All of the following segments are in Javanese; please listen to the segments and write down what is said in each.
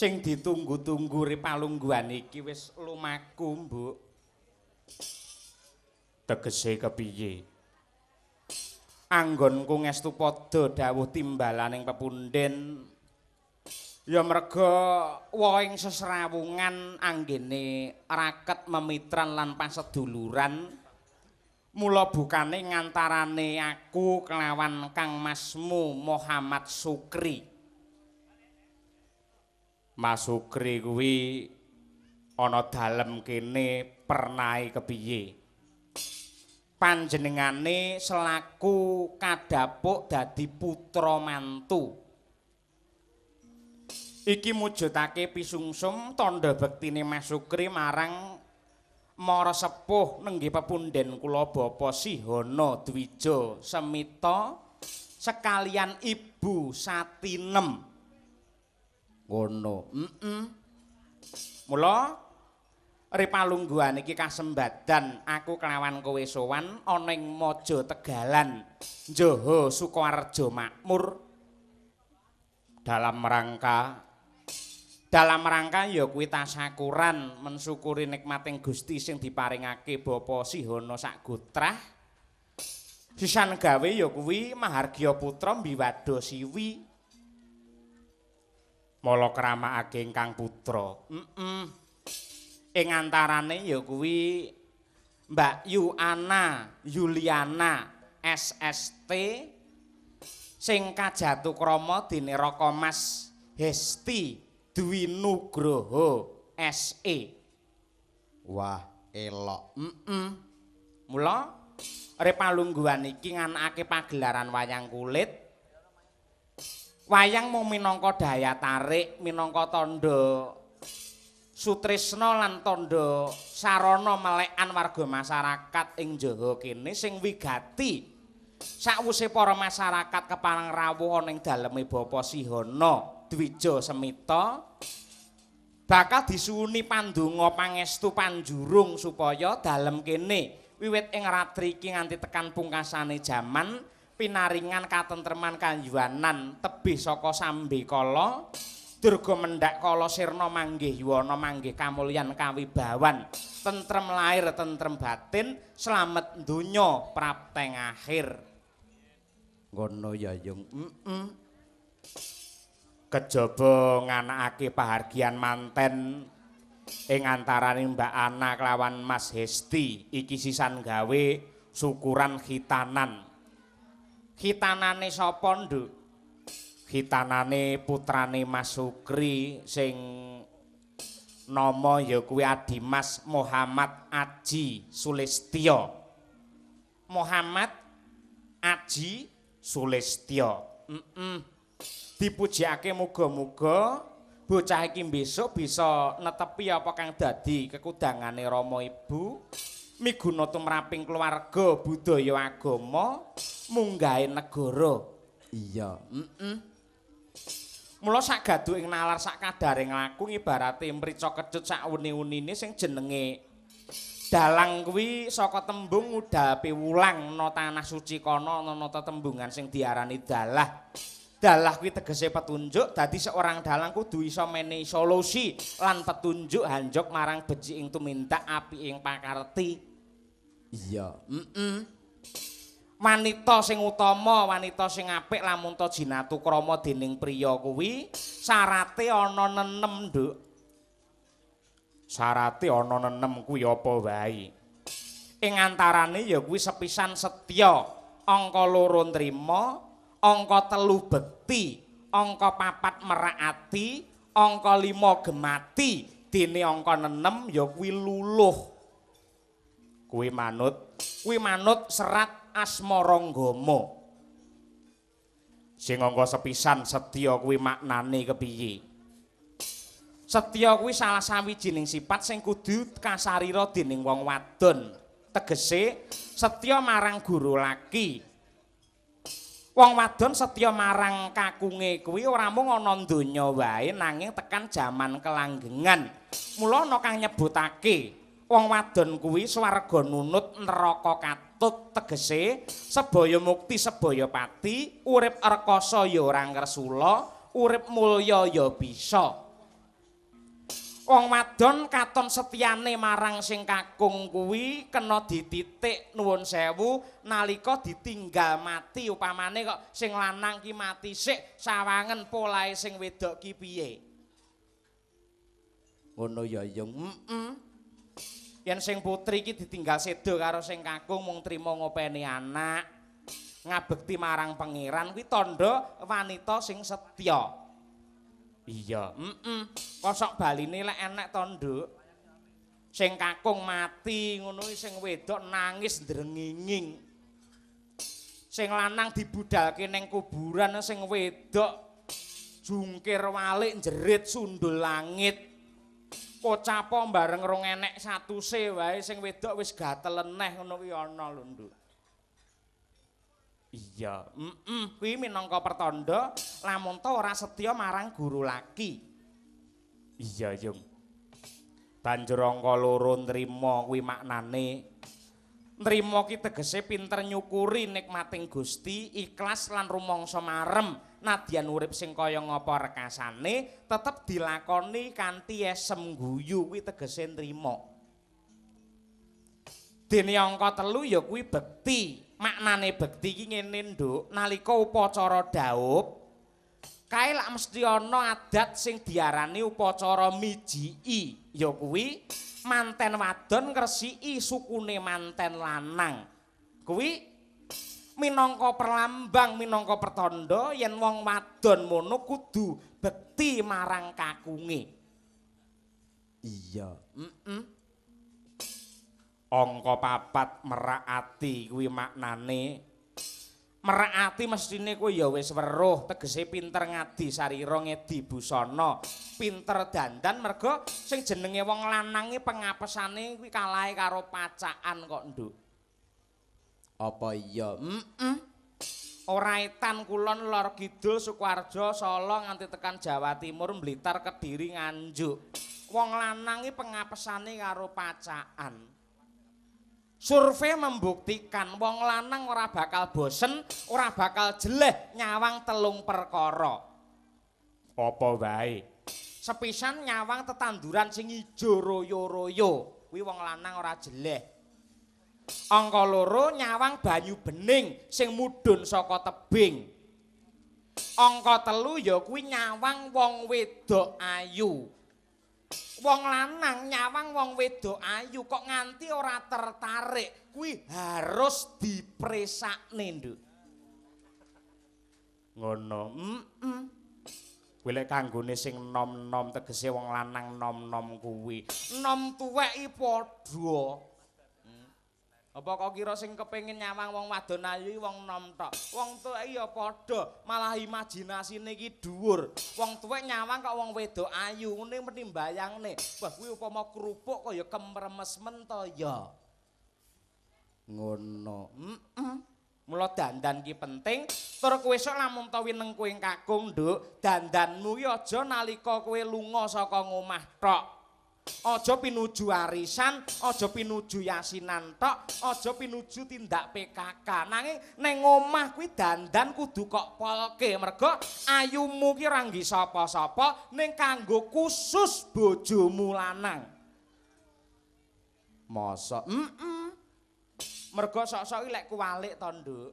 Sing ditunggu-tunggu ri palungguhan iki wis lumaku, Mbuk. Tegese kepiye? Anggonku ngestu padha dawuh timbalaning pepunden. Ya merga wohing sesrawungan anggene raket memitran lan paseduluran. Mula bukane ngantarane aku kelawan Kang Masmu Muhammad Sukri. Mas Sukri kuwi ana dalem kene pernahe kepiye? Panjenengane selaku kadhapuk dadi putra mantu. Iki mujudake pisungsum tandha bektine Mas Sukri marang mara sepuh nenggih pepunden kula Bapa Sihana Dwija Semita sekalian Ibu Satinem. Ngono. Heeh. Mula ri palungguhan iki kasembadan aku kelawan kowe sowan ana ing Maja Tegalan, Njaha Sukoharjo Makmur dalam rangka ya kuwi tasakuran mensyukuri nikmating Gusti sing diparingake Bapa Sihana sak gotrah. Sisan gawe ya kuwi mahargya putra mbiwada siwi. Mala kramakake ingkang putra. Heeh. Ing antarane ya kuwi Mbak Yu Ana Yuliana SST sing kajatu krama dene Raka Mas Hesti Dwi Nugroho SE. Wah, elok. Heeh. Mula re palungguhan iki nganakake pagelaran wayang kulit. Wayang mung minangka daya tarik, minangka tandha sutresna lan tandha sarana melekan warga masyarakat ing Jawa kene sing wigati. Sakwuse para masyarakat kepareng rawuh ana ing daleme Bapa Sihana Dwija Semita bakal disuwuni pandonga pangestu panjurung supaya dalem kene wiwit ing ratri iki nganti tekan pungkasane jaman pinaringan katentreman kayuwanan tebih saka sambekala durga mendhak kala sirna manggih yuwana manggih kamulyan kawibawan tentrem lahir tentrem batin slamet donya prapteng akhir. Ngono ya, Yung. Heeh. Kejaba nganakake pahargyan manten ing antarane Mbak Ana kelawan Mas Hesti iki sisan gawe syukuran khitanan. Khitanane sapa, Nduk? Khitanane putrane Mas Sukri sing nama ya kuwi Adimas Muhammad Aji Sulistya. Muhammad Aji Sulistya. Heeh. Dipujikake muga-muga bocah iki besok bisa netepi apa kang dadi kekudangane rama ibu, miguna tumraping keluarga, budaya, agama, munggahe negara. Iya. Heeh. Mula sak gaduh ing nalar sak kadare nglaku ibarate mrica kecut sak uni-unine sing jenenge dalang kuwi saka tembung ngudhape wulang ana tanah suci kono ana tetembungan sing diarani dalah. Dalah kuwi tegese petunjuk, dadi seorang dalang kudu iso menehi solusi lan petunjuk hanjok marang becik ing tumindak apik ing pakarti. Iya. Heeh. Wanita sing utama, wanita sing apik lamun ta jinatu krama dening priya kuwi syarate ana nenem, Nduk. Syarate ana nenem kuwi apa wae? Ing antarane ya kuwi sepisan setya, angka loro nrima, angka telu bekti, angka papat merak ati, angka lima gemati, dene angka nenem ya kuwi luluh. Kuwi manut serat Asmaranggama. Sing angka sepisan setya kuwi maknane kepiye? Setya kuwi salah sawijining sifat sing kudu kasarira dening wong wadon. Tegese setya marang guru laki. Wong wadon setya marang kakunge kuwi ora mung ana donya wae nanging tekan jaman kelanggengan. Mula ana kang nyebutake wong wadon kuwi swarga nunut neraka katut, tegese sebaya mukti sebaya pati, urip rekasa ya ora ngresula, urip mulya ya bisa. Wong wadon katon setyane marang sing kakung kuwi kena dititik nuwun sewu nalika ditinggal mati, upamane kok sing lanang ki mati sik, sawangen polahe sing wedok ki piye. Ngono ya, Yung. Heeh. Yen sing putri ki ditinggal sedo karo sing kakung mung trima ngopeni anak, ngabekti marang pangeran, kuwi tandha wanita sing setya. Iya, heeh. Kosok baline lek enek to, Nduk. Sing kakung mati ngono kuwi sing wedok nangis ndrenginging. Sing lanang dibudalke ning kuburan, sing wedok jungkir walik jerit sundul langit. Kocapo bareng rong enek satuse wae sing wedok wis gatel neh ngono kuwi ana lho, Nduk. Iya, heeh, kuwi minangka pertanda lamun ta ora setya marang guru laki. Iya, Yung. Banjur angka loro nrima kuwi maknane nrima ki tegese pinter nyukuri nikmating Gusti, ikhlas lan rumangsa marem nadyan urip sing kaya ngapa rekasane tetep dilakoni kanthi esem guyu, kuwi tegese nrima. Dene angka 3 ya kuwi bekti. Maknane bekti iki ngene, Nduk, nalika upacara dhaup kae lak mesti ana adat sing diarani upacara mijiki, ya kuwi manten wadon ngresiki sukune manten lanang. Kuwi minangka perlambang, minangka pertanda yen wong wadon mono kudu bekti marang kakunge. Iya. Heeh. Angka 4 merak ati kuwi maknane merak ati mestine kuwi ya wis weruh, tegese pinter ngadi sarira ngedi busana, pinter dandan, merga sing jenenge wong lanang iki pengapesane kuwi kalahe karo pacakan kok, Nduk. Apa iya? Heeh. Ora etan kulon lor kidul Sukoharjo Solo nganti tekan Jawa Timur Blitar Kediri Nganjuk. Wong lanang iki pengapesane karo pacakan. Survei membuktikan wong lanang ora bakal bosen, ora bakal jeleh nyawang 3 perkara. Apa wae? Sepisan nyawang tetanduran sing ijo royo-royo, kuwi wong lanang ora jeleh. Angka 2 nyawang banyu bening sing mudhun saka tebing. Angka 3 ya kuwi nyawang wong wedok ayu. Wong lanang nyawang wong wedok ayu kok nganti ora tertarik, kuwi harus dipresakne, Nduk. Ngono. Heeh. Kuwi lek kanggone sing nom-nom, tegese wong lanang nom-nom kuwi. Nom tuwek iki padha. Apa kok kira sing kepengin nyawang wong wadon ayu iki wong nom tok? Wong tuwek ya padha, malah imajinasine iki dhuwur. Wong tuwek nyawang kok wong wedok ayu, ngene mesti mbayangne. Wah, kuwi upama kerupuk kaya kemremes men to ya. Ngono. Heeh. Mula dandan ki penting. Tur kowe esuk lamun ta wineng kowe kakung, Nduk, dandanmu ki aja nalika kowe lunga saka ngomah tok. Aja pinuju arisan, aja pinuju yasinan tok, aja pinuju tindak PKK. Nanging ning omah kuwi dandan kudu kok polke, mergo ayumu ki ora nggi sapa-sapa ning kanggo khusus bojomu lanang. Mosok? Heeh. Mergo sok-sok iki lek kuwalik to, Nduk.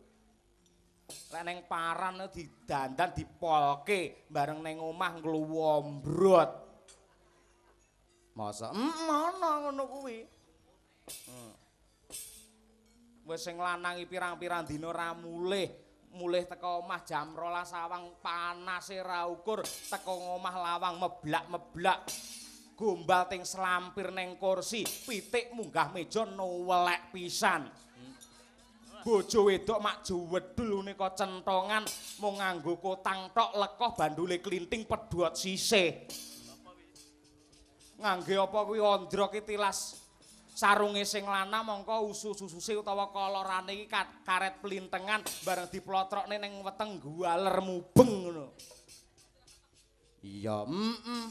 Lek ning paran didandan dipolke, bareng ning omah ngluwombrot. Mosok? Ana ngono kuwi. Wis sing lanang iki pirang-pirang dina ra mulih, mulih teko omah jam 12 awang panase ra ukur, teko omah lawang meblak-meblak. Gombal ting selampir neng kursi, pitik munggah meja nuwelek pisan. Bojo wedok mak juwedul nika centongan mung nganggo kotang tok lekoh bandule klinting pedhot sisih. Ngangge apa kuwi ondrok ki tilas sarunge sing lanang mongko usus-ususe utawa kolorane iki karet plintengan bareng diplotrokne ning weteng gualer mubeng ngono. Iya, heeh.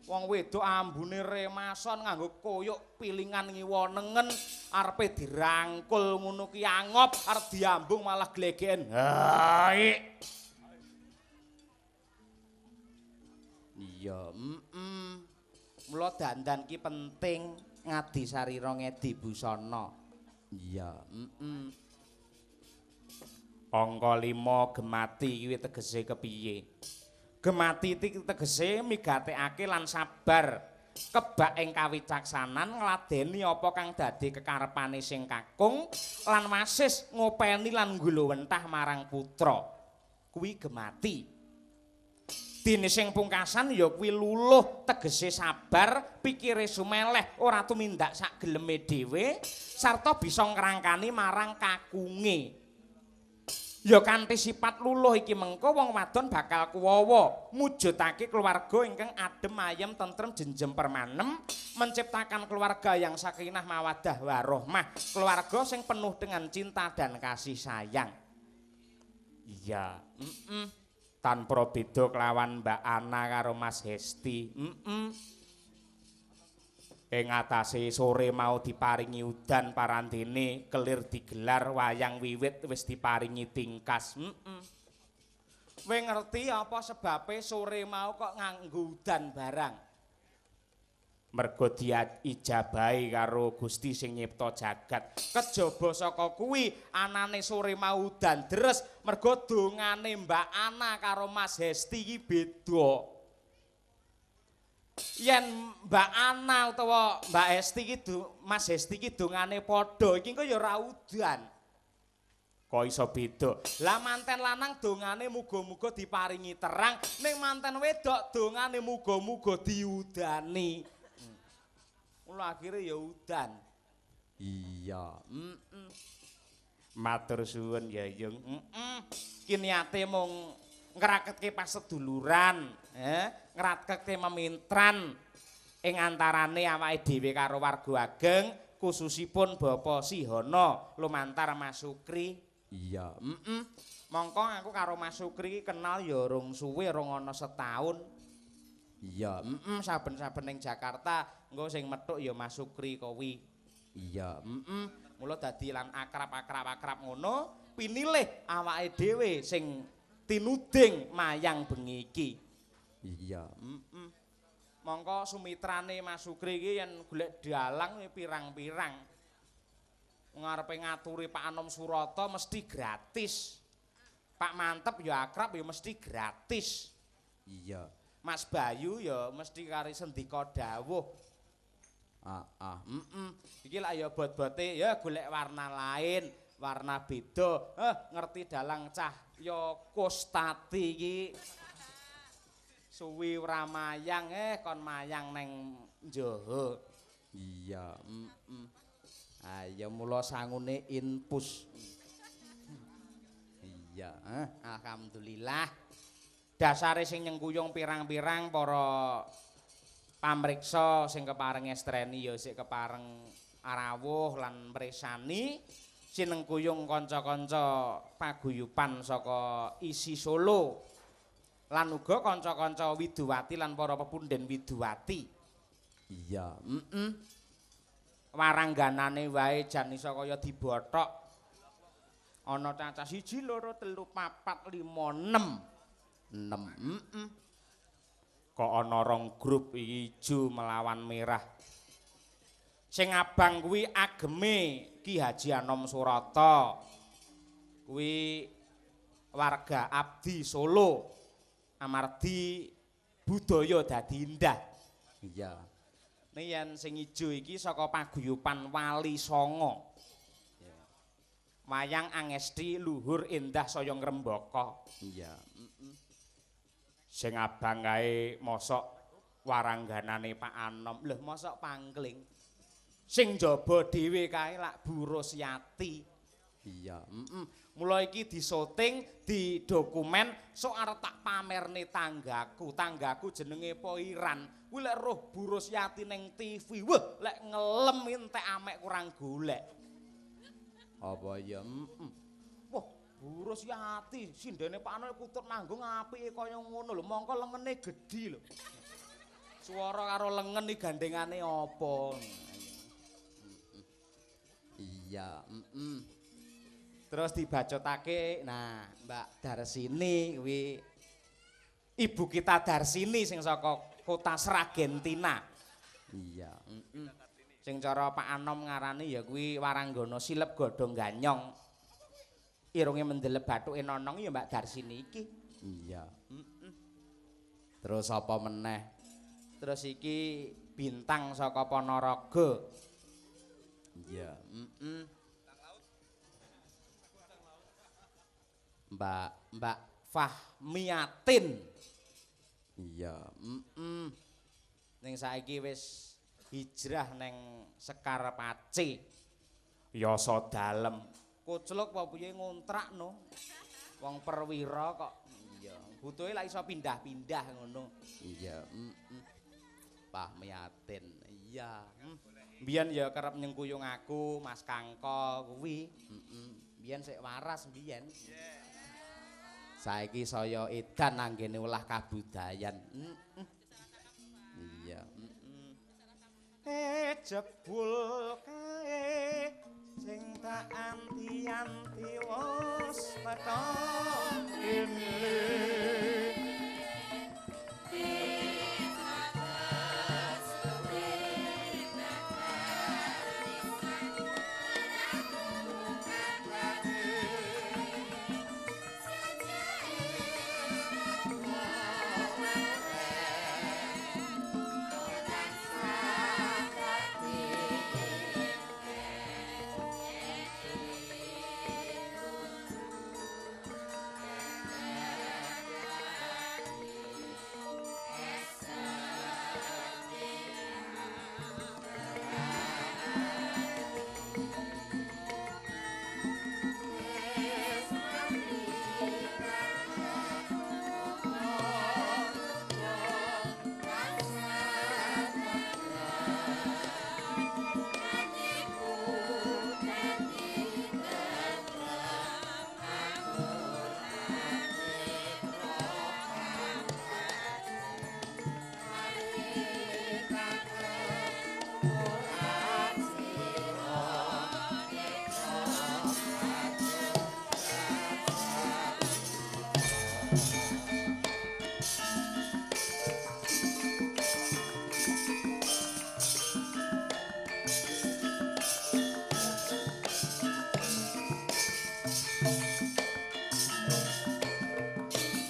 Wong wedok ambune remason nganggo koyok pilingan ngiwa nengen arepe dirangkul ngono ki angop arep diambung malah glegeken. Haik. Iya, heeh. Mula dandan ki penting ngadi sarira ngedi busana. Iya. Heeh. Angka 5 gemati kuwi tegese kepiye? Gemati iki tegese migatekake lan sabar kebak ing kawicaksanan ngladeni apa kang dadi kekarepane sing kakung lan wasis ngopeni lan nggulawentah marang putra. Kuwi gemati. Dene sing pungkasan ya kuwi luluh tegese sabar, pikire sumeleh, ora tumindak sak geleme dhewe sarta bisa ngrangkani marang kakunge. Ya kanthi sifat luluh iki mengko wong wadon bakal kuwawa mujudake keluarga ingkang adem ayem tentrem jenjem permanem, menciptakan keluarga yang sakinah mawaddah warohmah, keluarga sing penuh dengan cinta dan kasih sayang. Iya, heeh. Tanpa beda kelawan Mbak Ana karo Mas Hesti. Heeh. Ing atase sore mau diparingi udan parandene kelir digelar wayang wiwit wis diparingi tingkas. Heeh. Kowe ngerti apa sebabe sore mau kok nganggo udan barang? Mergo diijabahi karo Gusti sing nyipta jagat. Kejaba saka kuwi anane sore mau udan deres mergo dongane Mbak Ana karo Mas Hesti iki beda. Yen Mbak Ana utawa Mbak Hesti iki Mas Hesti iki dongane padha iki engko ya ora udan. Kok iso beda? Lah manten lanang dongane muga-muga diparingi terang, ning manten wedok dongane muga-muga diudani. Mula akhire ya udan. Iya. Heeh. Matur suwun ya, Yung. Heeh. Ki niate mung ngraketke paseduluran, ngraketke memintran ing antarane awake dhewe karo warga ageng, khususipun Bapak Sihono lumantar Mas Sukri. Iya. Heeh. Mongko aku karo Mas Sukri kenal ya rong suwe, rong ana setahun. Iya. Heeh, saben-saben ning Jakarta engko sing methuk ya Mas Sukri kowi. Iya. Heeh. Mula dadi lan akrab-akrab-akrab ngono, pinilih awake dhewe sing tinuding mayang bengi iki. Iya. Heeh. Mongko sumitrane Mas Sukri iki yen golek dalang pirang-pirang. Ngarepe ngaturi Pak Anom Surata mesti gratis. Pak Mantep ya akrab ya mesti gratis. Iya. Mas Bayu ya mesti kari sendika dawuh. Heeh. Heeh. Iki lak ya bot-bote ya golek warna lain, warna beda. Ngerti dalang cah ya Kostati iki. Suwi ora mayang, kon mayang neng njoho. Iya, heeh. Ayo mula sangune infus. Iya, alhamdulillah. Dasare sing nyengkuyung pirang-pirang para pamriksa sing kepareng estreni ya sik kepareng rawuh lan mresani sinengkuyung kanca-kanca paguyuban saka ISI Solo lan uga kanca-kanca Widuwati lan para pepunden Widuwati. Iya, heeh. Warangganane wae jan iso kaya dibothok. Ana cacah 1 2 3 4 5 6. 6. Heeh. Kok ana rong grup iki ijo melawan merah. Sing abang kuwi ageme Ki Haji Anom Surata. Kuwi warga abdi Solo. Amardi budaya dadi indah. Iya. Nih yen sing ijo iki saka paguyuban Wali Sanga. Iya. Wayang angesti luhur endah saya ngrembaka. Iya. Sing abang kae mosok warangganane Pak Anom. Lho mosok pangkling. Sing njaba dhewe kae lak Bu Rosyati. Iya. Heeh. Mula iki disoting, didokumen, sok arep tak pamerne tanggaku. Tanggaku jenenge Poiran. Kuwi lek roh Bu Rosyati ning TV, wah lek ngelem entek amek kurang golek. Apa ya? Heeh. Wah, Bu Rosyati sindene Pak Anom kutut manggung apike kaya ngono lho, mongko lengene gedhi lho. Swara karo lengen iki gandengane apa? Iya, heeh. Terus dibacotake, nah Mbak Darsini kuwi ibu kita Darsini sing saka kota Sragentina. Iya, heeh. Sing cara Pak Anom ngarani ya kuwi waranggana silep godhong ganyong. Irunge mendelep bathuke nonong ya Mbak Darsini iki. Iya, heeh. Terus apa meneh? Terus iki bintang saka Ponorogo. Iya, heeh. Mbak Mbak Fahmiatin. Iya, heeh. Ning saiki wis hijrah neng Sekar Pace. Yasa dalem. Kucluk apa piye ngontrak no. Wong perwira kok. Iya, butuhe lak iso pindah-pindah ngono. Iya, heeh. Fahmiatin. Iya. Mbiyen ya kerep nyengkuyung aku, Mas Kangko kuwi. Heeh. Mbiyen sik waras mbiyen. Saiki saya edan anggene olah kabudayan. Heeh. Iya, heeh. Jebul kae sing tak anti-anti wis teka kene.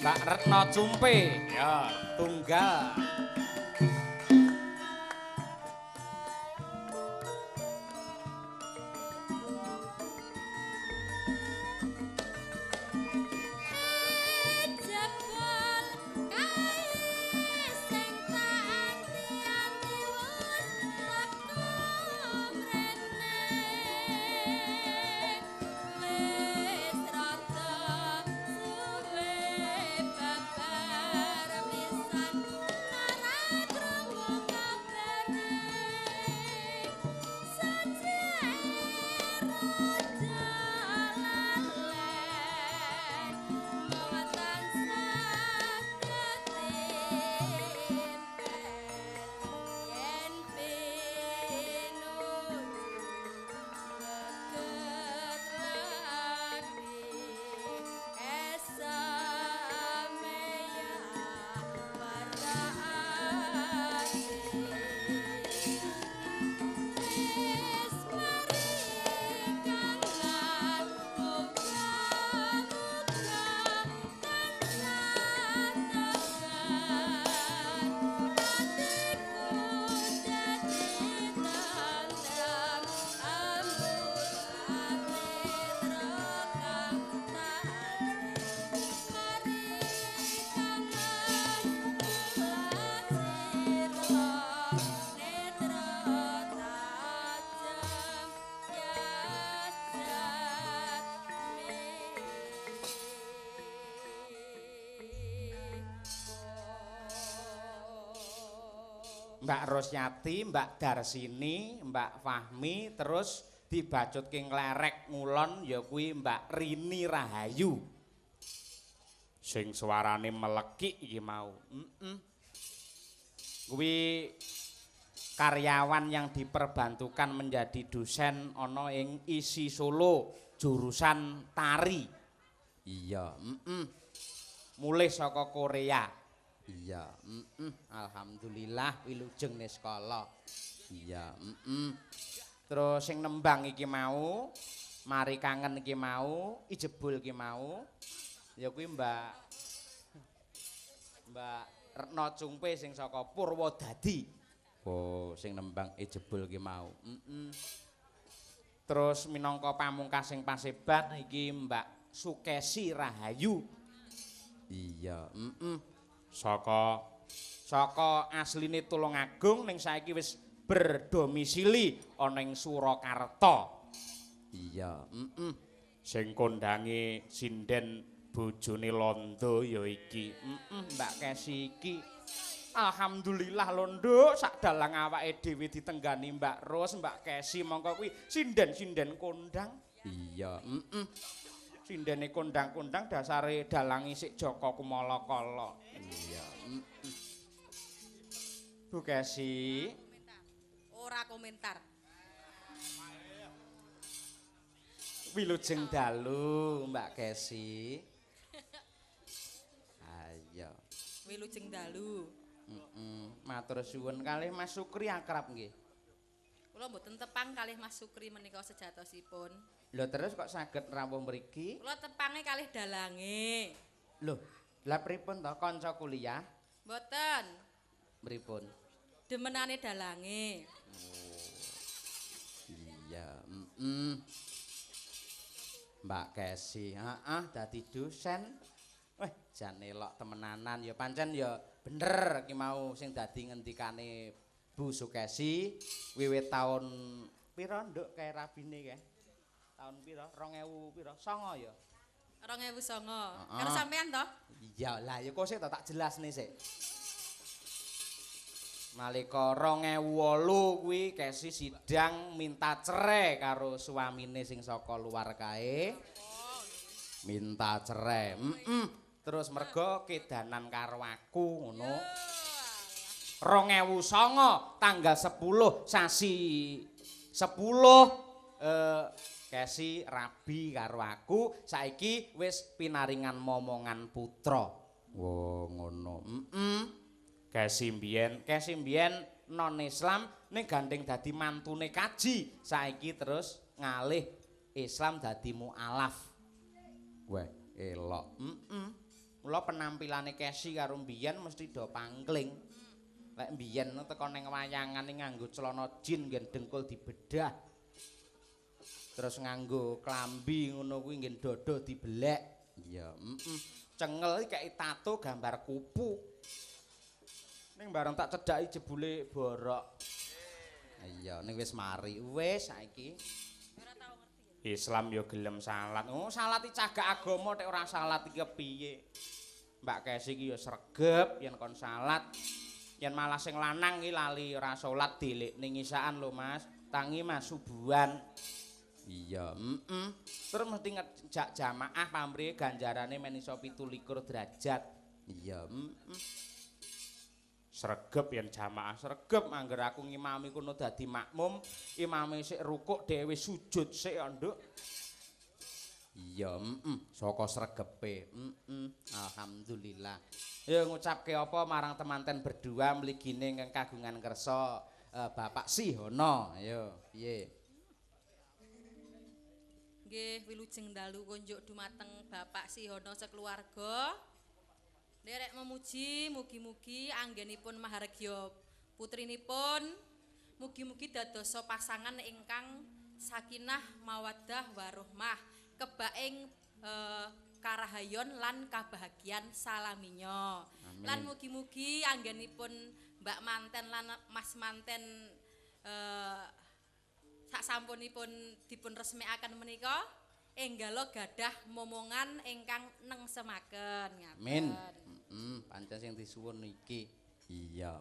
Mbak Retno Cumpe, ya, tunggal. Mbak Rosyati, Mbak Darsini, Mbak Fahmi, terus dibacutke nglerek ngulon ya kuwi Mbak Rini Rahayu. Sing suarane melekik iki mau. Heeh. Kuwi karyawan yang diperbantukan menjadi dosen ana ing ISI Solo jurusan tari. Iya, heeh. Mulih saka Korea. Iya, alhamdulillah wilujeng niskala. Iya, Terus sing nembang iki mau, mari kangen iki mau, ijebul iki mau, ya kuwi Mbak Retno Cungpe sing saka Purwodadi. Oh, sing nembang ijebul ki mau. Terus minangka pamungkas sing paseban iki Mbak Sukesi Rahayu. Iya, Saka asline Tulungagung ning saiki wis berdomisili ana ing Surakarta. Iya, Sing kondange sinden bojone Londo ya iki. Mbak Kesi iki. Alhamdulillah lho Nduk, sak dalang awake dhewe ditenggani Mbak Ros, Mbak Kesi mongko kuwi sinden-sinden kondang. Iya, Sindene kondang-kondang dasare dalangi sik Jaka Kumalakala. Iya, Bu Kesi, Ora komentar. Wilujeng dalu Mbak Kesi. Ayo. Wilujeng dalu. Matur suwun kalih Mas Sukri akrab nggih. Kula mboten tepang kalih Mas Sukri menika sejatosipun. Lho terus kok saged rawuh mriki? Kula tepange kalih dalange. Lho, lha pripun to kanca kuliah? Mboten. Pripun? Demenane dalange. Iya, Mbak Kesi, heeh, dadi dosen. Wah, jan elok temenanan ya pancen ya bener ki mau sing dadi ngendikane Bu Sukesi wiwit taun pira Nduk kae rabine kae? Taun pira? 2000 pira? 9 ya? 2009. Karo sampean to? Iya, lah ya kok sik to tak jelasne sik. Nalika 2008 kuwi Kesi sidang minta cerai karo suamine sing saka luar kae. Minta cerai. Terus mergo kedanan karo aku ngono. 2009 tanggal 10 sasi 10 Kesi rabi karo aku saiki wis pinaringan momongan putra. Wo ngono. Kesi mbiyen non Islam ning gandeng dadi mantune kaji, saiki terus ngalih Islam dadi mualaf. Weh, elok. Mula penampilane Kesi karo mbiyen mesti do pangkling. Lek mbiyen teko ning wayangan nganggo celana jin nggen dengkul dibedah. Terus nganggo klambi ngono kuwi nggen dada dibelek. Iya, Cengel iki kei tato gambar kupu. Ning bareng tak cedhaki jebule borok. Iya, ning wis mari. Wis saiki. Islam ya gelem salat. Oh, salat iki cagak agama nek ora salat iki kepiye? Mbak Kesi iki ya sregep yen kon salat. Yen malah sing lanang iki lali ora salat dilekne ngisaan lho, Mas. Tangi Mas subuhan. Iya, Terus mesti ngejak jamaah pamrih ganjarane men iso 27 derajat. Iya, Sregep yen jamaah sregep angger aku ngimami kono dadi makmum, imame sik rukuk dhewe sujud sik ya, Nduk. Iya, saka sregepe. Alhamdulillah. Ya ngucapke apa marang temanten berdua mligine ingkang kagungan kersa Bapak Sihono. Ayo, piye? Nggih, wilujeng dalu kunjuk dumateng Bapak Sihono sekeluarga. Nderek memuji mugi-mugi anggenipun mahargya putrinipun mugi-mugi dadosa pasangan ingkang sakinah mawaddah warohmah kebaing karahayon lan kabahagian salaminya. Lan mugi-mugi anggenipun Mbak Manten lan Mas Manten sak sampunipun dipun resmikaken menika enggalo gadah momongan ingkang nengsemaken ngaten. Amin. Pancen sing disuwun iki. Iya,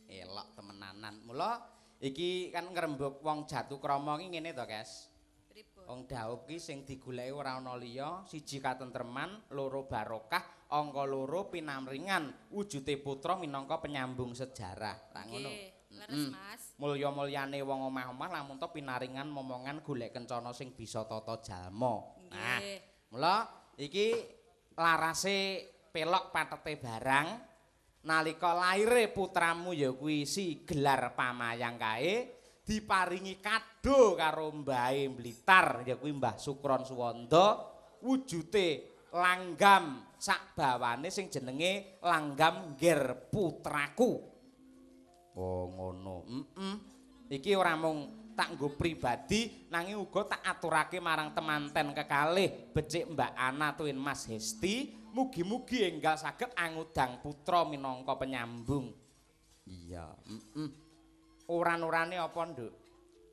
Elok temenanan. Mula iki kan ngrembug wong Jatukrama iki ngene to, Kes. Pripun? Wong dhaup ki sing digoleki ora ana liya, siji katentreman, loro barokah, angka loro pinamringan wujude putra minangka penyambung sejarah. Ra ngono. Nggih, leres Mas. Mulya-mulyane wong omah-omah lamun to pinaringan momongan golek kencana sing bisa tata jalma. Nah, Nggih. mula iki larase Pelok patete barang nalika laire putramu ya kuwi si gelar pamayang kae diparingi kado karo mbahe Blitar ya kuwi Mbah Sukron Suwanda wujute langgam sak bawane sing jenenge langgam Ngger Putraku. Oh ngono. Heeh. Iki ora mung tak nggo pribadi nanging uga tak aturake marang temanten kekalih becik Mbak Ana tuwin Mas Hesti, mugi-mugi enggal saged angudang putra minangka penyambung. Iya, heeh. Oran-orane apa, Nduk?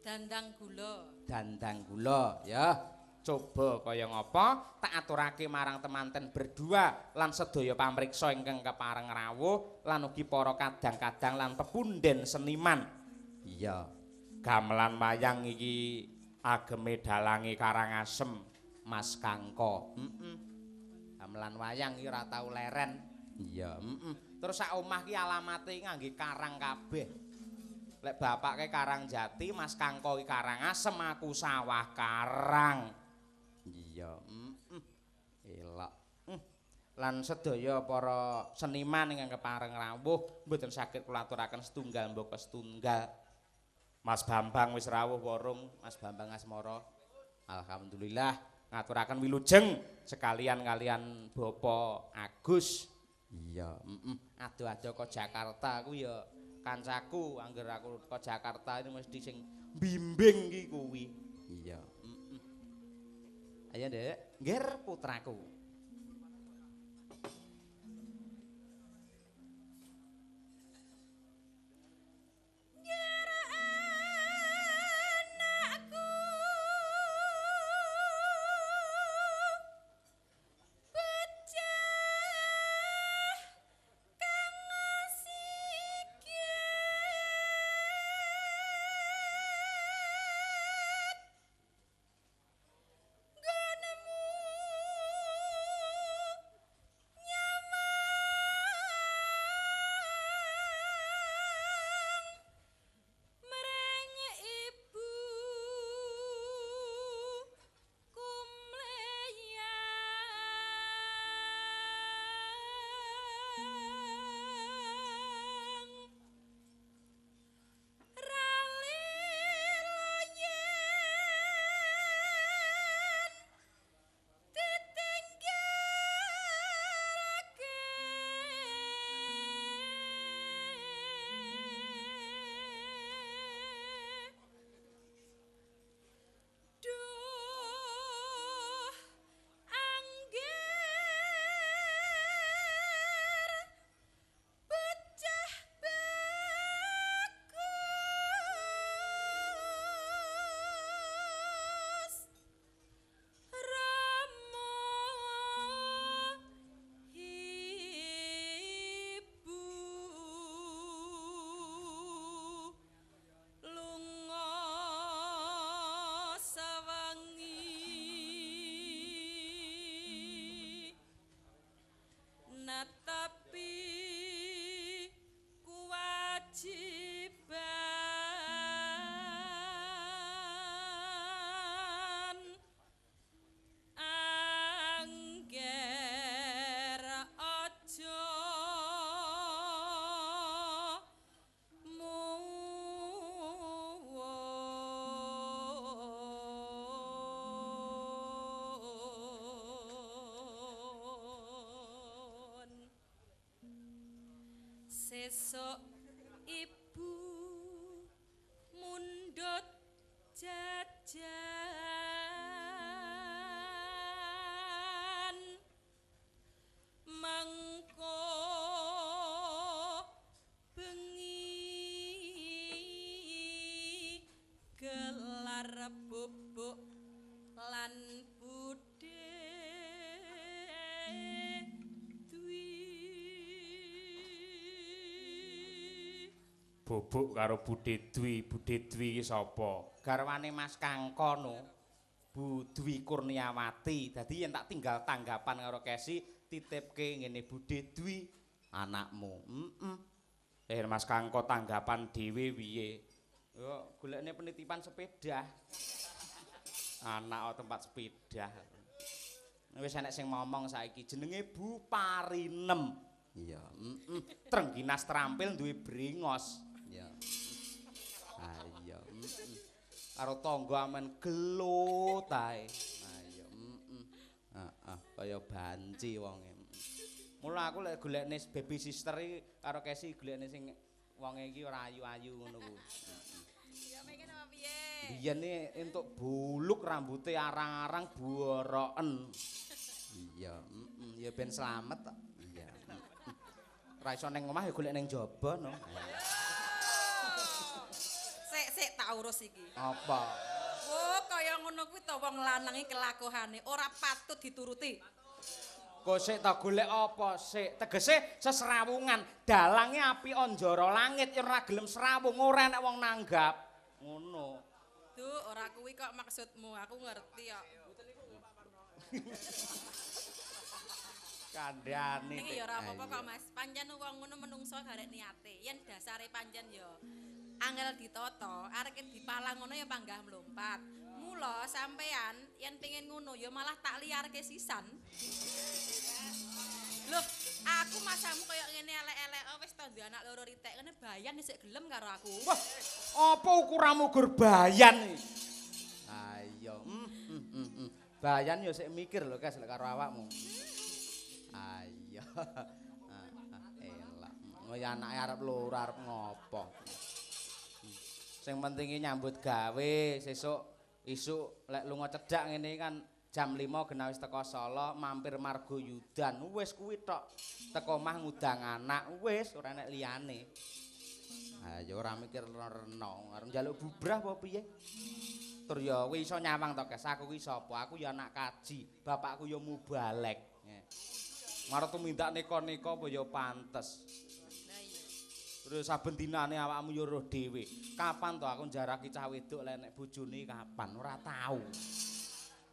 Dandang gula. Dandang gula, ya. Coba kaya ngapa tak aturake marang temanten berdua lan sedaya pamriksa ingkang kepareng rawuh lan ugi para kadang-kadang lan pepunden seniman. Iya. Gamelan wayang iki ageme dalange Karangasem, Mas Kangko. Heeh. Gamelan wayang iki ora tau leren. Iya, heeh. Terus sak omah ki alamate ngangge karang kabeh. Lek bapake Karangjati, Mas Kangko iki Karangasem, aku sawah karang. Iya, heeh. Elok. Lan sedaya para seniman ingkang kepareng rawuh mboten saged kula aturaken setunggal mbaka setunggal. Mas Bambang wis rawuh warung, Mas Bambang Asmara. Alhamdulillah ngaturaken wilujeng sekalian kalian Bapak Agus. Iya, heeh. Ado-ado ke Jakarta aku ya kancaku, angger aku ke Jakarta ini mesti sing bimbing ki kuwi. Iya, heeh. Ayo, Nduk. Ngger putraku. Sesuk ibu mundhut jajan mangko bengi gelar bubuk lan budhe Dwi. Bubuk karo Budhe Dwi, Budhe Dwi iki sapa? Garwane Mas Kangko no. Bu Dwi Kurniawati. Dadi yen tak tinggal tanggapan karo Kesi, titipke ngene Budhe Dwi anakmu. Heeh. Mas Kangko tanggapan dhewe piye? Yo golekne penitipan sepeda. Anak tempat sepeda. Wis enek sing ngomong saiki jenenge Bu Parinem. Iya. Heeh. Trengginas terampil duwe brengos. Iya. Ah iya. Karo tangga amen gelut ae. Ah iya. Heeh, kaya banci wonge. Mula aku lek golekne baby sister iki karo Kesi golekne sing wonge iki ora ayu-ayu ngono kuwi. Ya pengen apa piye? Biyen iki entuk buluk rambute arang-arang boroken. Iya, ya ben slamet tok. Iya. Ora iso ning omah ya golek ning jaba no. Sik sik tak urus iki. Apa? Oh, kaya ngono kuwi to wong lanang iki kelakuane ora patut dituruti. Kok sik ta golek apa sik? Tegese sesrawungan, dalange api anjara langit yen ora gelem srawung ora enek wong nanggap. Ngono. Duh, ora kuwi kok maksudmu, aku ngerti kok. Kandhane. Ning ya ora apa-apa kok Mas. Pancen wong ngono menungso garek niate. Yen dasare pancen ya angel ditata, areke dipalang ngono ya panggah mlumpat. Mula sampean yen pengin ngono ya malah tak liarke sisan. Loh, aku masamu kaya ngene elek-elek oh, wis to duwe anak loro ritek ngene bayan isih gelem karo aku. Wah, apa ukuramu gur bayan iki? Ayo. Bayan yo sik mikir lho Kes lek karo awakmu. Ayo. Elak. Oh ya anake arep loro arep ngopo. Sing penting iki nyambut gawe sesuk isuk lek lunga cedhak ngene kan jam 5 genah wis teko Solo mampir Margoyudan wis kuwi tok teko omah ngudang anak wis ora enek liyane. Ayo ora mikir rena arep njaluk bubrah apa piye? Tur ya kowe iso nyawang to Kes, aku ki sapa? Aku ya anak kaji, bapakku ya mubalek. Marep tumindak neka-neka apa ya pantes. Lah iya. Terus saben dinane awakmu ya roh dhewe. Kapan to aku njaraki cah wedok lek nek bojone kapan? Ora tau.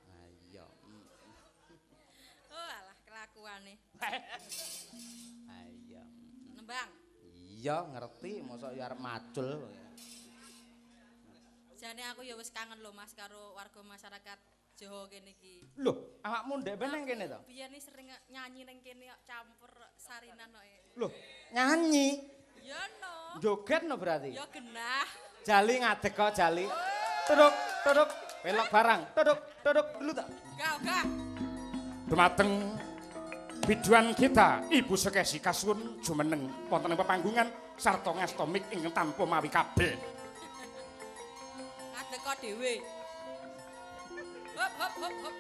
Ayo. Oh alah kelakuane. Ayo. Nembang. Iya ngerti mosok ya arep macul. Jane aku ya wis kangen lho Mas karo warga masyarakat Jawa kene iki. Loh, awakmu ndek ben nang kene to? Biyen iki sering nyanyi nang kene kok campur sarinan kok. Loh, nyanyi. Ya no. Joget no berarti. Ya genah. Jali ngadeg kok jali. Tuduk, tuduk, pelok barang. Tuduk, tuduk dulu tak. Gak, gak. Dumateng biduan kita Ibu Sukesi kasuwun jumeneng wonten ing pepanggungan sarta ngasta mik ingkang tanpa mawi kabel. Ngadeg kok dhewe. Hop hop hop hop.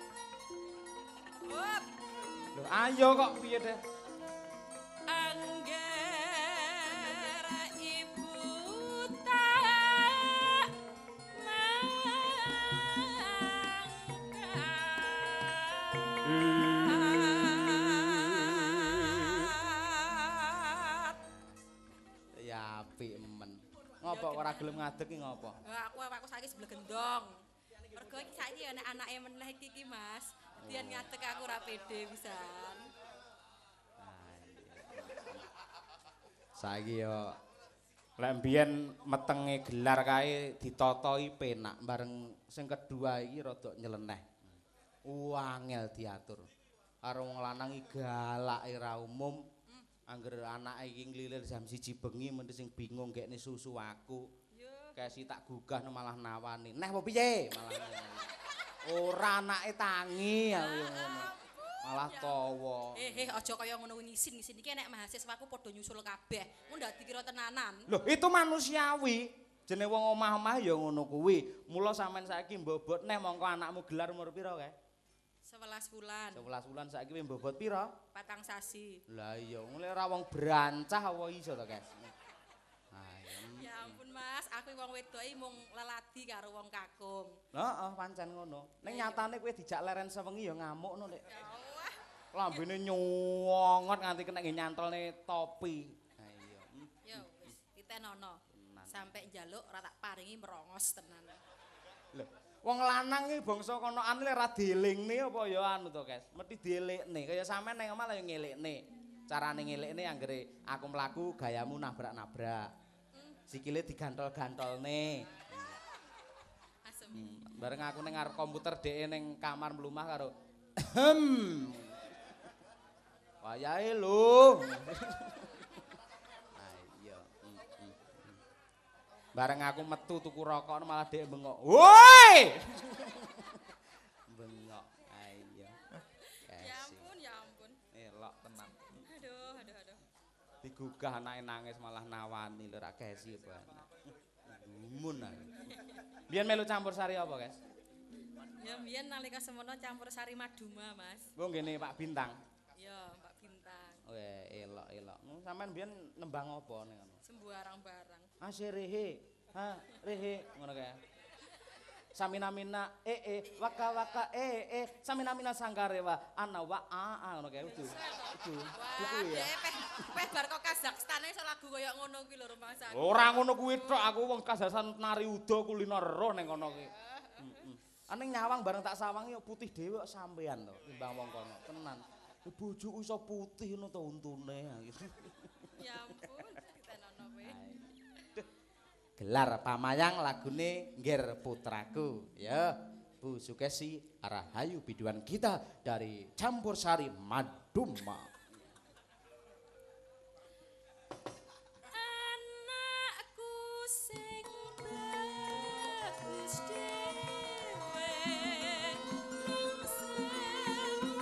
Hop. Loh, ayo kok piye deh? Angger ibu tak mangkat. Ya apik men. Ngopo ora gelem ngadeg iki ngopo? Wah, aku saiki sebelah gendong. Mergo iki saiki ya nek anake meneh iki iki, Mas. Dian ngadeg aku ora pede pisan. Saiki yo Lek mbiyen metenge gelar kae ditotoi penak bareng sing kedua iki rada nyeleneh. Wangel diatur. Karo wong lanang iki galake ra umum. Angger anake iki nglilir jam 1 bengi mesti sing bingung gekne susu aku. Kesi tak gugah malah nawani. Neh apa piye? Malah ora anake tangi aku ngono. Malah tawa. Aja kaya ngono ngisin-ngisin iki nek mahasiswaku padha nyusul kabeh. Mun ndak dikira tenanan. Loh, itu manusiawi. Jenenge wong omah-omah ya ngono kuwi. Mula sampean saiki mbobot neh mongko anakmu gelar umur pira kae? 11 bulan. 11 bulan saiki kowe mbobot pira? 4 sasi. Lah iya, ngene ora wong brancah apa iso to, Kes? Ya ampun Mas, aku wong wedok iki mung leladi karo wong kakung. Heeh, pancen ngono. Ning nyatane kowe dijak leren sewengi ya ngamuk no, Nek. Ya Allah. Lambene nyuwongot nganti kena nggih nyantolne topi. Ha iya. Ya wis, titenono. Sampai njaluk ora tak paringi merongos tenan. Lho, wong lanang iki bangsa konoan lek ora dielingne apa ya anu to, Kes? Mesti dielikne. Kaya sampean ning omah lha ya ngelikne. Carane ngelikne anggere aku mlaku gayamu nabrak-nabrak. Sikile digantol-gantolne. Asem. Bareng aku ning ngarep komputer dheke ning kamar mlumah karo Hem. Wayahe lho. Ayo. Bareng aku metu tuku rokok malah dhek bengok. Woi! Bengok. Ayo. Ya ampun, ya ampun. Elok tenan. Aduh, aduh, aduh. Digugah anake nangis malah nawani lho ra Kesi apa anak. Gumun aku. Biyen melu campur sari apa, Kes? Ya biyen nalika semono campur sari Maduma, Mas. Wo ngene Pak Bintang. Ya, Pak Bintang. Weh, elok elok. Sampeyan biyen nembang apa ning ngono? Sembarang barang. Aserehe. Ha, rehe ngono kae. Samina-mina e e waka waka e e samina-mina sangkarewa ana wa a a ngono kae kudu. Kudu. Wah, ya. Peh bar kok Kazakhstan iso lagu koyo ngono kuwi lho rumangsaku. Ora ngono kuwi tok, aku wong Kazakhstan nari udo kulino roh ning kono kuwi. Heeh. Aning nyawang bareng tak sawang yo putih dhewe kok sampean to timbang wong kono. Tenan. Bojoku iso putih ngono to untune. Ya ampun, ditenono kowe. Gelar pamayang lagune Ngger Putraku. Ya, Bu Sukesi Rahayu biduan kita dari Campur Sari Maduma. Anakku sing bagus dhewe ning sing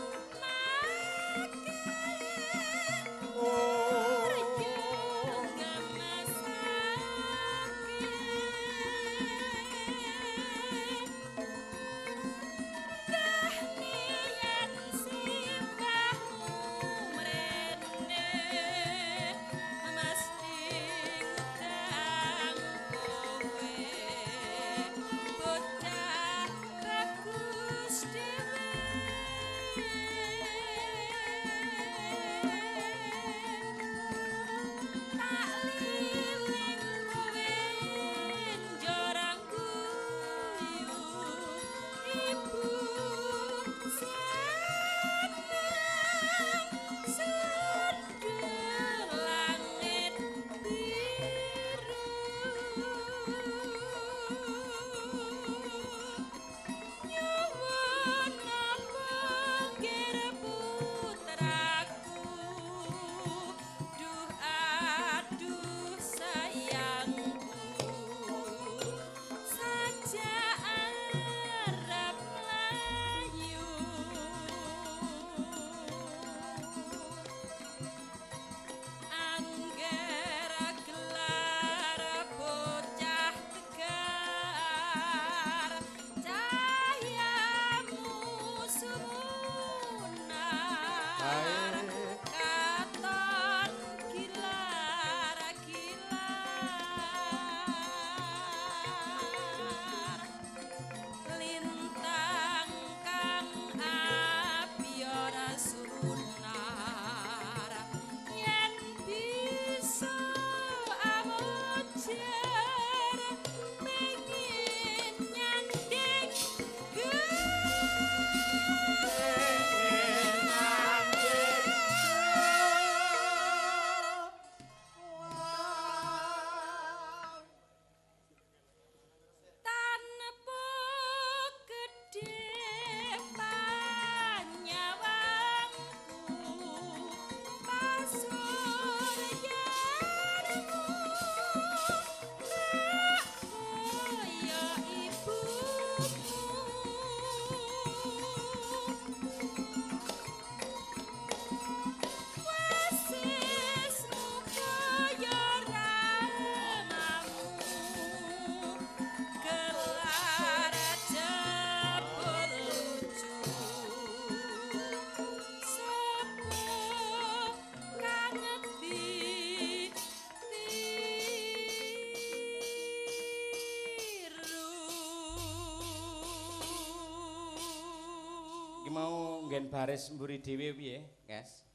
make Mau nggen baris mburi dhewe piye, Kes?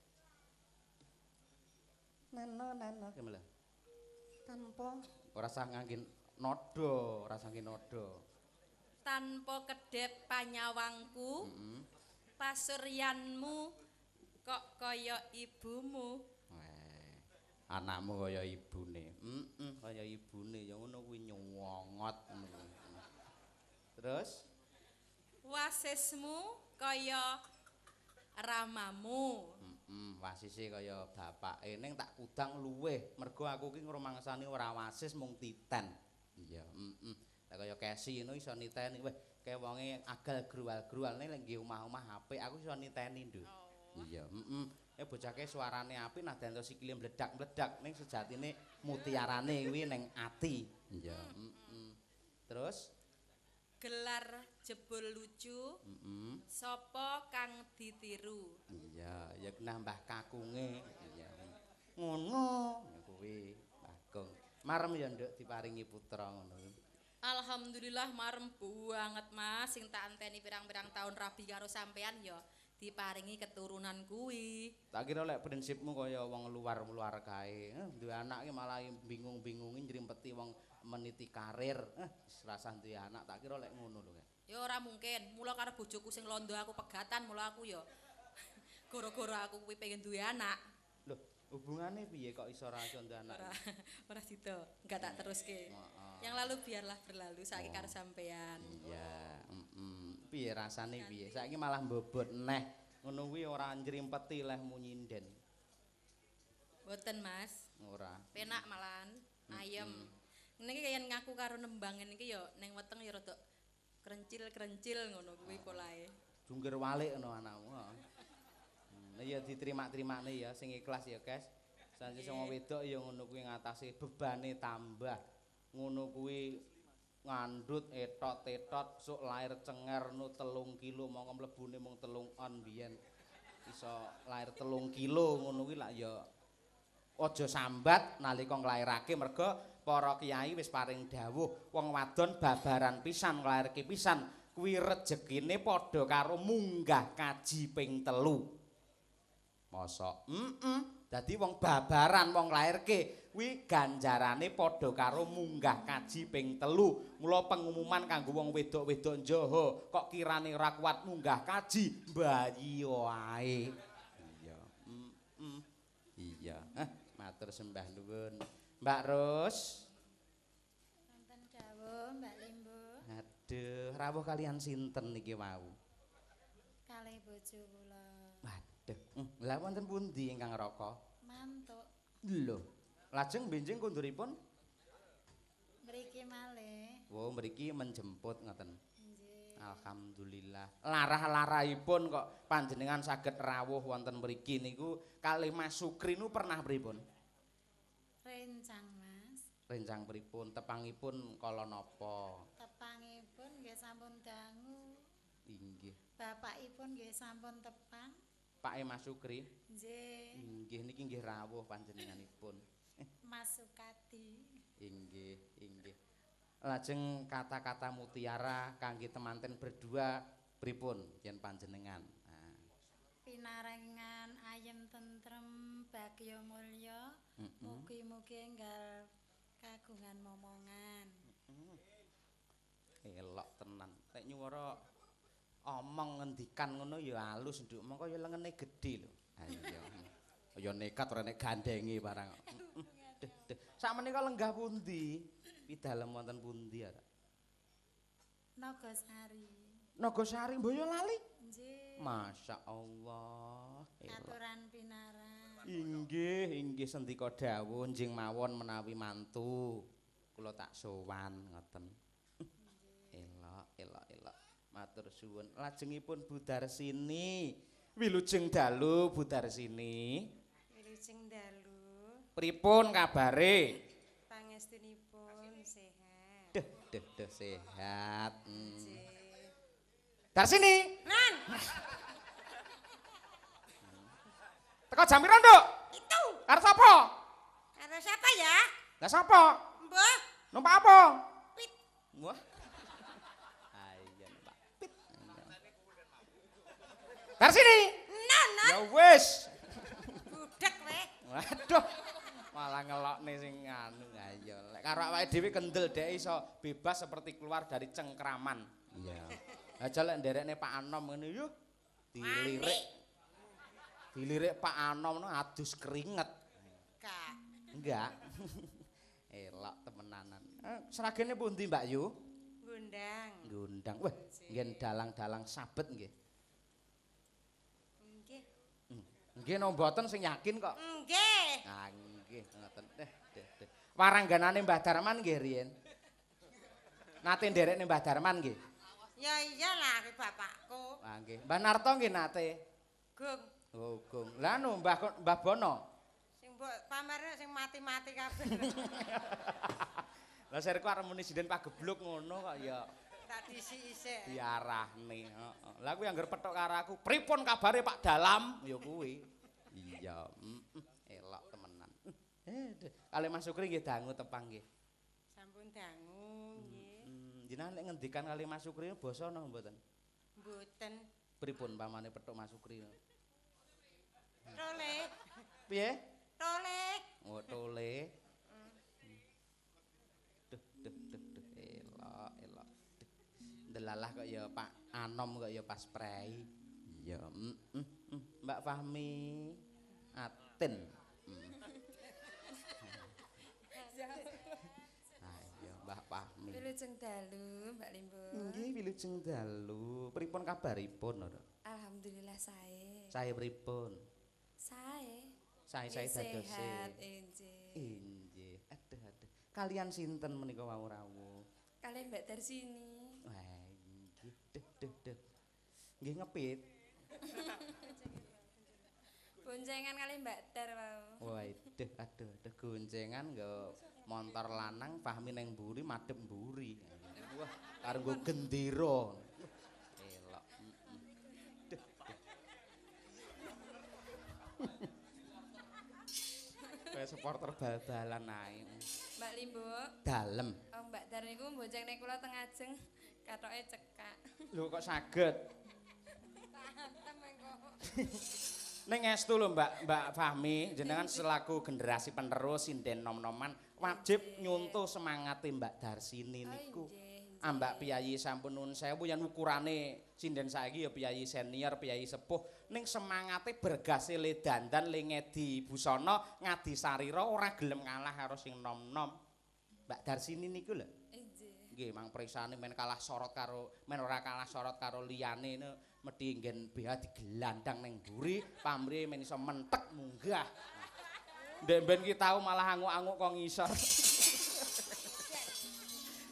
Nano nano gimana? Tanpa ora usah ngangge nada, ora usah ngangge nada. Tanpa kedhep panyawangku, pasuryanmu kok kaya ibumu. Anakmu kaya ibune. Heeh, kaya ibune ya ngono kuwi nyongot. Terus wasismu kaya ramamu. Wasise kaya bapake ning tak kudang luweh mergo aku ki ngrumangsani ora wasis mung titen. Iya, heeh. Lah kaya Kesi ngono iso niteni. Weh, kae wonge agal grual-grual ning lek nggih omah-omah apik aku iso niteni, Nduk. Oh. Iya, heeh. Bocake suarane apik nadan to sikile mledak-mledak ning sejatine mutiarane kuwi ning ati. Iya, heeh. Terus Gelar jebul lucu. Sapa kang ditiru? Iya, ya nambah kakunge. Iya. Ngono ya kuwi, Mbah Gong. Marem ya, Nduk, diparingi putra ngono. Alhamdulillah marem banget, Mas. Sing tak anteni pirang-pirang tahun rabi karo sampean ya diparingi keturunan kuwi. Tak kira lek prinsipmu kaya wong luar-luar kae. Duwe anak ki malah bingung-bingungi njrimpeti wong meniti karir. Wis rasah duwe anak, tak kira lek ngono lho, Kak. Ya ora mungkin. Mula karo bojoku sing londo aku pegatan, mula aku ya gara-gara aku kuwi pengen duwe anak. Lho, hubungane piye kok iso ora iso duwe anak? Ora, ora sida, enggak tak teruske. Heeh. Yang lalu biarlah berlalu, saiki karo sampean. Iya, heeh. Piye rasane piye? Saiki malah mbobot neh. Ngono kuwi ora njrimpeti lehmu nyinden. Mboten, Mas. Ora. Penak malahan, ayem. Ngene iki kaya ngaku karo nembang ngene iki ya ning weteng ya rada krencil-krencil ngono kuwi polahe. Jungkir walik ngono anakmu. Heeh. Ya diterima-terimane ya sing ikhlas ya, Kes. Sanjang sing wedok ya ngono kuwi ngatasi bebane tambah. Ngono kuwi ngandut etot-etot sok lahir cenger nu 3 kilo mongko mlebune mung 3 on biyen. Iso lahir 3 kilo ngono kuwi lak ya aja sambat nalika nglairake merga para kiai wis paring dawuh wong wadon babaran pisan nglairke pisan kuwi rejekine padha karo munggah kaji ping 3. Mosok dadi wong babaran wong nglairke kuwi ganjarane padha karo munggah kaji ping 3. Mula pengumuman kanggo wong wedok-wedok njaha kok kirane ora kuat munggah kaji bayi wae. Iya. Iya. Matur sembah nuwun. Mbak Ros. Wonten dawuh Mbak Limbo. Aduh, rawuh kalian sinten niki wau? Kalih bojo kula. Waduh, lha wonten pundi ingkang raka? Mantuk. Lho, lajeng benjing konduripun? Mriki malih. Oh, mriki menjemput ngoten. Nggih. Alhamdulillah. Larah-larahipun kok panjenengan saged rawuh wonten mriki niku kalih Mas Sukri nu pernah pripun? Rencang, Mas. Rencang pripun? Tepangipun kala napa? Tepangipun nggih sampun dangu. Inggih. Bapakipun nggih sampun tepang. Pake Mas Sukri? Nggih. Inggih niki nggih rawuh panjenenganipun. Mas Sukadi. Inggih, inggih. Lajeng kata-kata mutiara kangge temanten berdua pripun yen panjenengan? Nah. Pinaringan ayem tentrem bagya mulya, mugi-mugi enggal kagungan momongan. Elok tenan. Nek nyuwara omong ngendikan ngono ya alus nduk, mongko ya lengene gedhe lho. Ha iya. Ya nekat ora nek gandenge barang. Duh, duh. Sakmenika lenggah pundi? Pidalem wonten pundi ya? Nagasari. Nagasari Boyolali? Nggih. Masya Allah. Aturan pinaran. Inggih, inggih sendika dawuh njing mawon menawi mantu. Kula tak sowan ngoten. Elok, elok, elok. Matur suwun. Lajengipun Bu Darsini. Wilujeng dalu Bu Darsini. Wilujeng dalu. Pripun kabare? Pangestunipun sehat. Duh, duh, duh sehat. Darsini. Nan. Teko jam piro, Nduk? Itu. Karo sapa? Karo siapa ya? Lah sapa? Mbah. Numpak apa? Pit. Wah. Ayo numpak pit. Darsini. Nan, nan. Ya wis. Budek kowe. Waduh. Malah ngelokne sing anu. Ayo lek karo awake dhewe kendel dhek iso bebas seperti keluar dari cengkraman. Iya. Aja lek nderekne Pak Anom ngene yo dilirik. Dilirik Pak Anom no adus keringet. Enggak. Enggak. Elok temenanan. Sragene pundi Mbak Yu? Gundang. Gundang. Wah, ngen dalang-dalang sabet nggih. Nggih. Nggih no mboten sing yakin kok. Nggih. Ah nggih ngoten. Deh. Warangganane Mbah Darman nggih riyen. Nate nderekne Mbah Darman nggih. Ya iyalah kuwi bapakku. Ah nggih. Mbah Narto nggih nate. Gung. Oh, Gung. Lah anu Mbah Bono. Sing mbok pamerne sing mati-mati kabeh. Lah serku arep muni sinden pagebluk ngono kok ya. Tak disik-isik. Diarahne, heeh. Lah kuwi angger petok karo aku, pripun kabare Pak Dalam? Ya kuwi. Iya, elok temenan. Kalih Mas Sukri nggih dangu tepang nggih. Sampun dangu nggih. Jenengan lek ngendikan kalih Mas Sukri basa napa mboten? Mboten. Pripun pamane petok Mas Sukri? Tole. Piye? Tole. Oh, tole. Duh, duh, duh, duh, elok, elok. Delalah kok ya Pak Anom kok ya pas prei. Iya, Mbak Fahmi Atin. Ayo Mbak Fahmi. Wilujeng dalu, Mbak Limbo. Nggih, wilujeng dalu. Pripun kabaripun, Nduk? Alhamdulillah sae. Sae pripun? Sae. Sae-sae dadose. Sehat, injih. Injih. Aduh, aduh. Kalian sinten menika wau rawuh? Kalian Mbak Darsini. Wah, nggih, duh, duh, duh. Nggih ngepit. Boncengan kali Mbak Dar wau. Wah, duh, aduh, aduh, goncengan nggo montor lanang Fahmi neng mburi madhep mburi. Wah, karo nggo gendera. Elok. Duh, duh. Kayak supporter bal-balan ae. Mbak Limbo. Dalem. Oh, Mbak Dar niku bonceng nek kula teng ajeng katoke cekak. Lho kok saged? Tantem engko. Ning estu lho Mbak Fahmi, jenengan selaku generasi penerus sinden nom-noman wajib nyuntuh semangate Mbak Darsini niku. Ambak piyayi sampun nuwun sewu yen ukurane sinden saiki ya piyayi senior, piyayi sepuh, ning semangate bergase le dandan le ngedi busana, ngadi sarira ora gelem ngalah karo sing nom-nom. Mbak Darsini niku lho. Nggih. Nggih, mang prisane men kalah sorot karo men ora kalah sorot karo liyane mesti nggen BH digelandang ning mburi, pamrih men iso mentek munggah. Ndek ben ki tau malah anguk-anguk kok ngisor.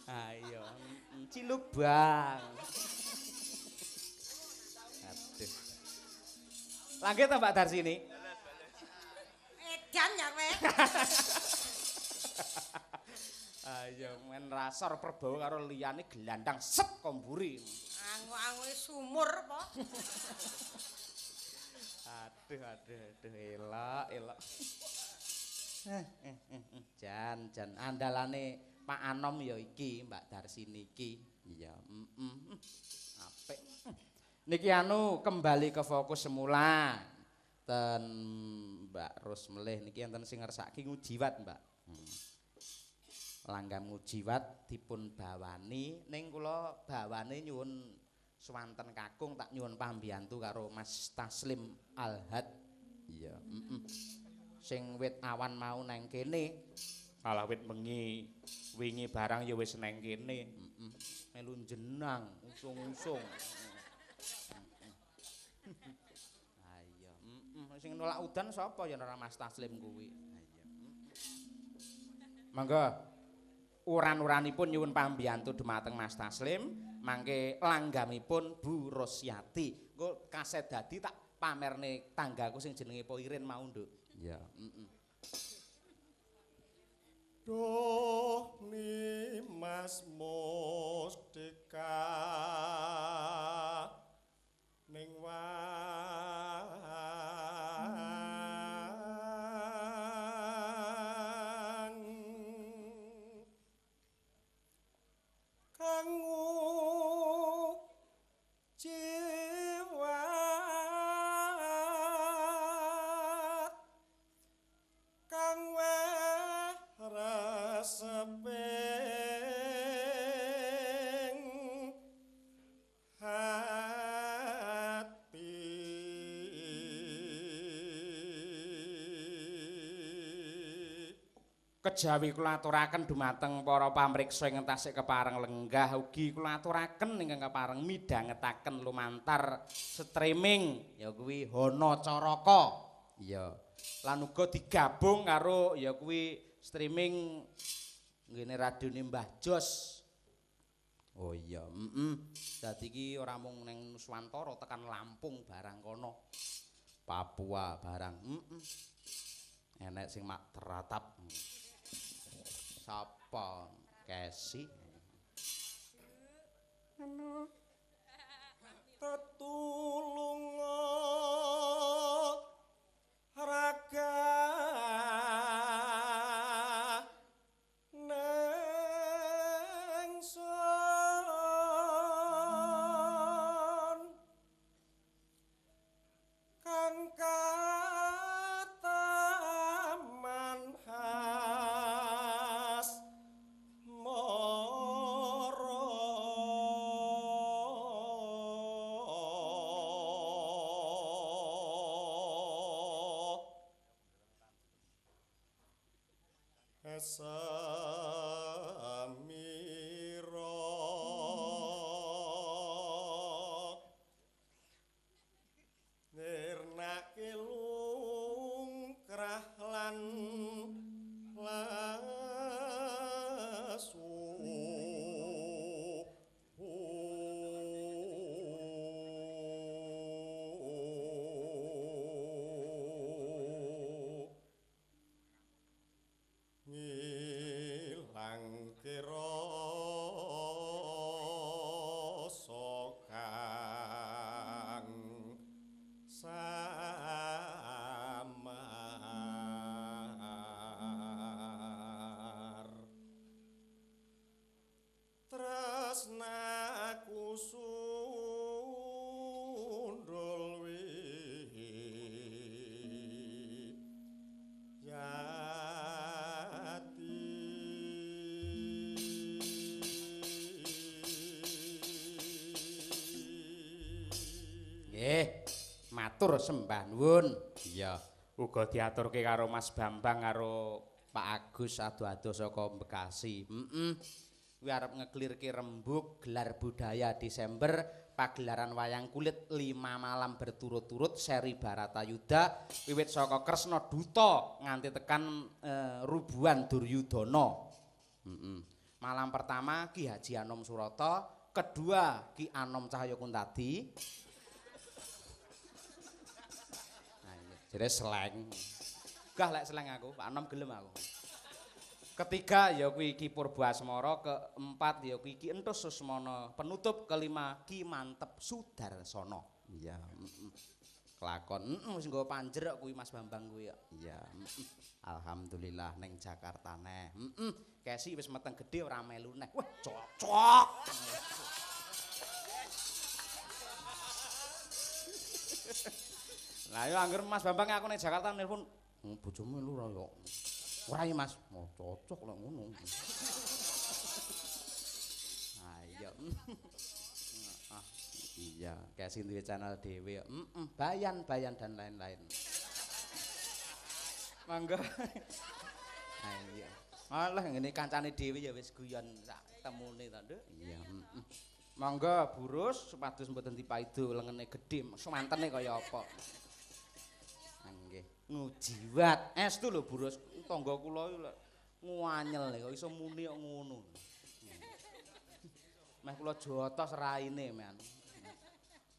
Ayo, ciluk bang. Aduh. Langgih to Mbak Darsini? Edan ya kowe. Ayo men rasor perbawa karo liyane gelandang set kok mburi. Anguk-anguke sumur apa? Aduh, aduh, aduh, elok, elok. Jan, jan andalane Pak Anom ya iki, Mbak Darsini iki. Iya, apik. Niki anu kembali ke fokus semula. Ten Mbak Ros melih niki enten sing ngersake ngujiwat, Mbak. Langgam ngujiwat dipun bawani ning kula bawane nyuwun swanten kakung tak nyuwun pambiyantu karo Mas Taslim Alhad. Iya, Sing wit awan mau nang kene. Malah wit bengi wingi barang ya wis nang kene. Melu jenang usung-usung. Ayo, sing nolak udan sapa ya ora Mas Taslim kuwi. Ayo. Monggo uran-uranipun nyuwun pambiyantu dumateng Mas Taslim, mangke langgamipun Bu Rosyati. Engko kaset dadi tak pamerne tanggaku sing jenenge Poirin mau, Nduk. Iya, Duh Nimas Mustika ning wang kang jiwat kang reseping hati. Kejawi kula aturaken dumateng para pamriksa ingkang tasih kepareng lenggah ugi kula aturaken ingkang kepareng midhangetaken lumantar streaming ya kuwi Hana Caraka. Iya. Lan uga digabung karo ya kuwi streaming ngene radione Mbah Jos. Oh iya, heeh. Dadi iki ora mung ning Nuswantara tekan Lampung barang kono. Papua barang, heeh. Enek sing mak teratap. Sapa? Kesi. Tetulunga raga nang son kang kataman has moro Samira nirnake lungkrah lan lasu ngilangke rasa kang samar tresnaku sundul wiyati. Nggih, matur sembah nuwun. Iya, Uga diaturke karo Mas Bambang karo Pak Agus ado-ado saka Bekasi. Heeh. Kuwi arep ngeklirke rembug gelar budaya Desember pagelaran wayang kulit 5 malam berturut-turut seri Baratayuda wiwit saka Kresna Duta nganti tekan Rubuhan Duryudana. Heeh. Malam pertama Ki Haji Anom Surata, kedua Ki Anom Cahya Kuntadi. Nah, iya, jere seleng. Gah lek seleng aku, Pak Anom gelem aku. Ketiga ya kuwi Ki Purba Asmara, keempat ya kuwi Ki Enthus Susmana, penutup kelima Ki Manteb Sudarsana. Iya, heeh. Kelakon, heeh wis nggawa panjer kok kuwi Mas Bambang kuwi kok. Iya, heeh. Alhamdulillah ning Jakarta neh. Heeh. Kesi wis meteng gedhe ora melu neh. Wah, cocok. Lah yo angger Mas Bambang aku ning Jakarta nelpon, bojomu melu ora yo. Ora ya Mas, oh, cocok lek ngono. Ayo. Ah, iya, kayak sing duwe channel dhewe. Heeh, Bayan, Bayan dan lain-lain. Mangga. Ayo. Alah ngene kancane dhewe ya wis guyon sak temune to, Nduk. Iya, heeh. Mangga burus supados mboten dipaido lengene gedhe, semantene kaya apa. Nggih, ngujiwat. Estu lho burus, tangga kula iki lek nguanyel kok iso muni kok ngono. Meh kula jotos raine, men.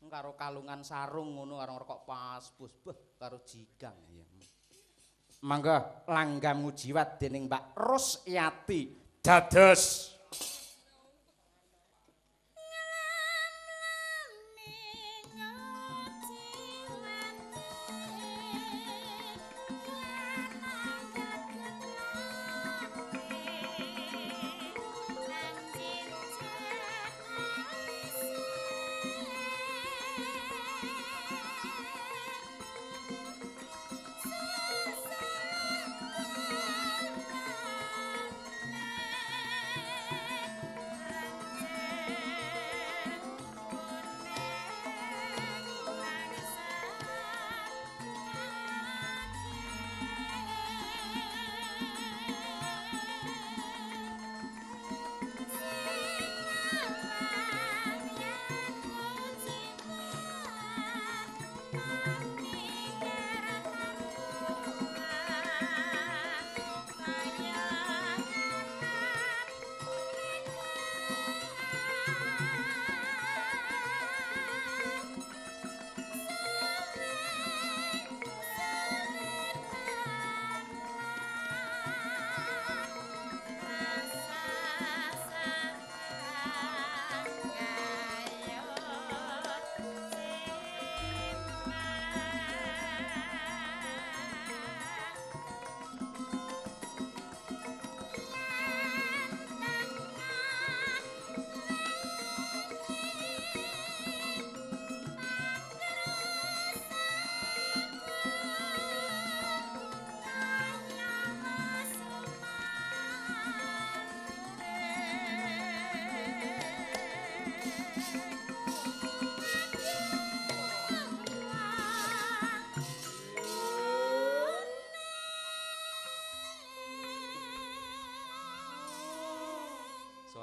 Karo kalungan sarung ngono karo ngrokok pas-pus, beh karo jigang ya. Mangga langgam ngujiwat dening Mbak Rusyati dados Susah.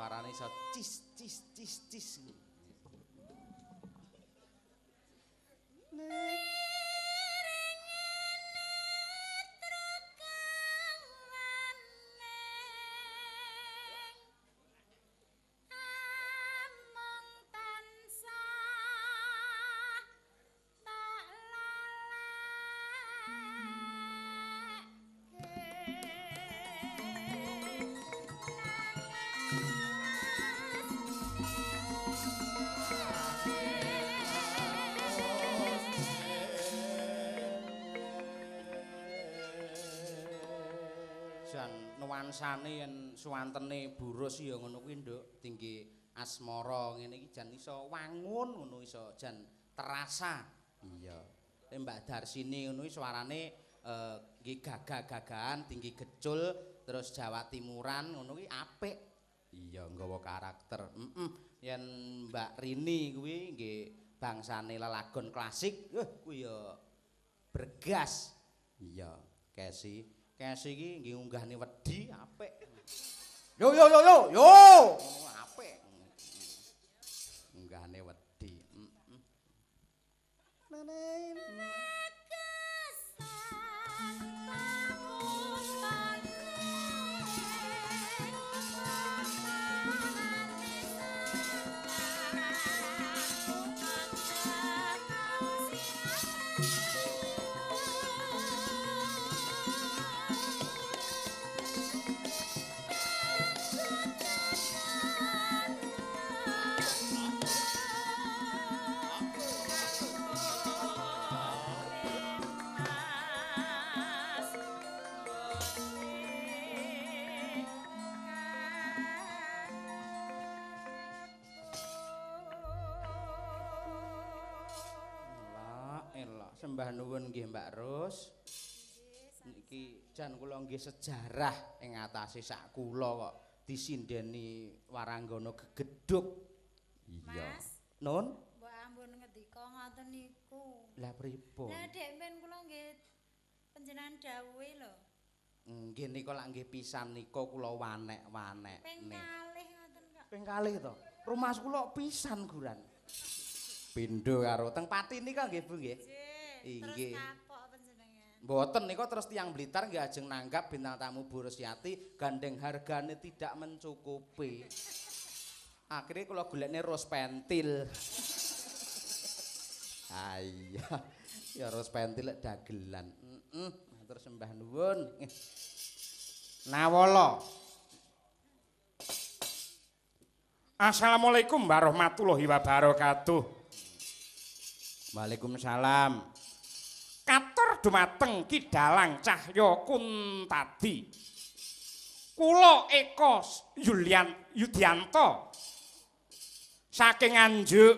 Suarane iso cis cis cis cis. Nuansane yen suwantene burus ya ngono kuwi Nduk, tinggi asmara ngene iki jan iso wangun ngono iso jan terasa. Iya. Nek Mbak Darsini ngono kuwi suarane nggih gagah-gagahan, tinggi gecul, terus Jawa Timuran ngono kuwi apik. Iya, nggawa karakter. Heeh. Yen Mbak Rini kuwi nggih bangsane lelagon klasik, kuwi ya bergas. Iya, Kesi. Kesi iki nggih unggahne wedi apik. Yo yo yo yo yo. Apik. Unggahne wedi. Heeh. Sembah nuwun nggih Mbak Ros. Niki jan kula nggih sejarah ing atase sak kula kok disindeni waranggana gegedhug. Iya. Mas. Nun? Mbok ampun ngendika ngoten niku. Lah pripun? Lah dek men kula nggih panjenengan dawuhe lho. Nggih nika lak nggih pisan nika kula wanek-wanekne. Ping kalih ngoten kok. Ping kalih to. Rumah kula pisan guran. Pindho karo teng Pati nika nggih Bu nggih. Nggih. Terus kapok panjenengan. Mboten nika terus tiyang Blitar nggih ajeng nanggap bintang tamu Bu Rosyati gandeng hargane tidak mencukupi. Akhirnya kula golekne ros pentil. Ah iya. Ya ros pentil lek dagelan. Heeh, matur sembah nuwun. Nawala. Assalamualaikum warahmatullahi wabarakatuh. Waalaikumsalam. Katur dumateng Ki Dalang Cahya Kuntadi. Kula Eko Yulian Yudianto saking Nganjuk.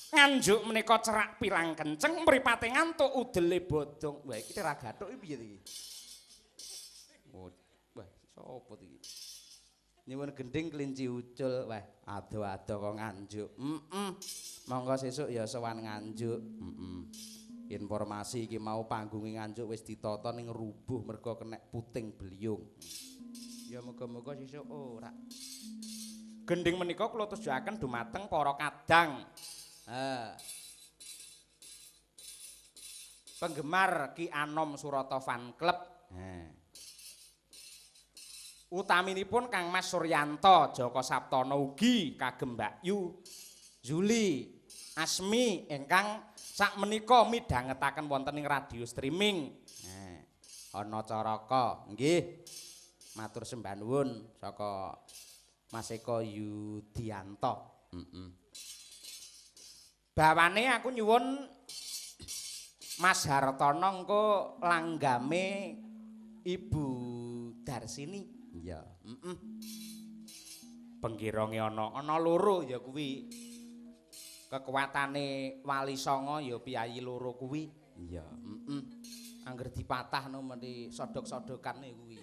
Nganjuk menika cerak pilang kenceng mripate ngantuk udele bodong. Wah iki ra gathuk iki piye iki? Oh, wah sapa iki? Nyuwun gending kelinci ucul. Wah, ado-ado kok Nganjuk. Heeh. Monggo sesuk ya sowan Nganjuk. Heeh. Informasi iki mau panggunge Nganjuk wis ditata ning rubuh mergo kenek puting beliung. Ya muga-muga sesuk ora. Gending menika kula tujuaken dumateng para kadang. Penggemar Ki Anom Surata Fan Club. Utaminipun Kang Mas Suryanto Joko Saptono ugi kagem Mbak Yu Zuli Asmi ingkang sakmenika midhangetaken wonten ing radio streaming. Ana Caraka nggih. Matur sembah nuwun saka Mas Eko Yudianto. Heeh. Bawane aku nyuwun Mas Hartono engko langgame Ibu Darsini. Iya. Heeh. Penggironge ana loro ya kuwi. Kekuatane Wali Sanga ya piyayi loro kuwi. Iya. Heeh. Angger dipatahno meni sodok-sodokane kuwi.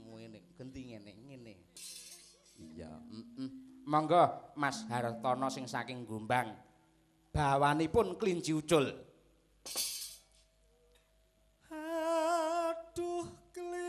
Ngene, genti ngene, ngene. Iya. Heeh. Monggo Mas Hartono sing saking Gombang. Bawanipun kelinci ucul. Aduh kelinciku.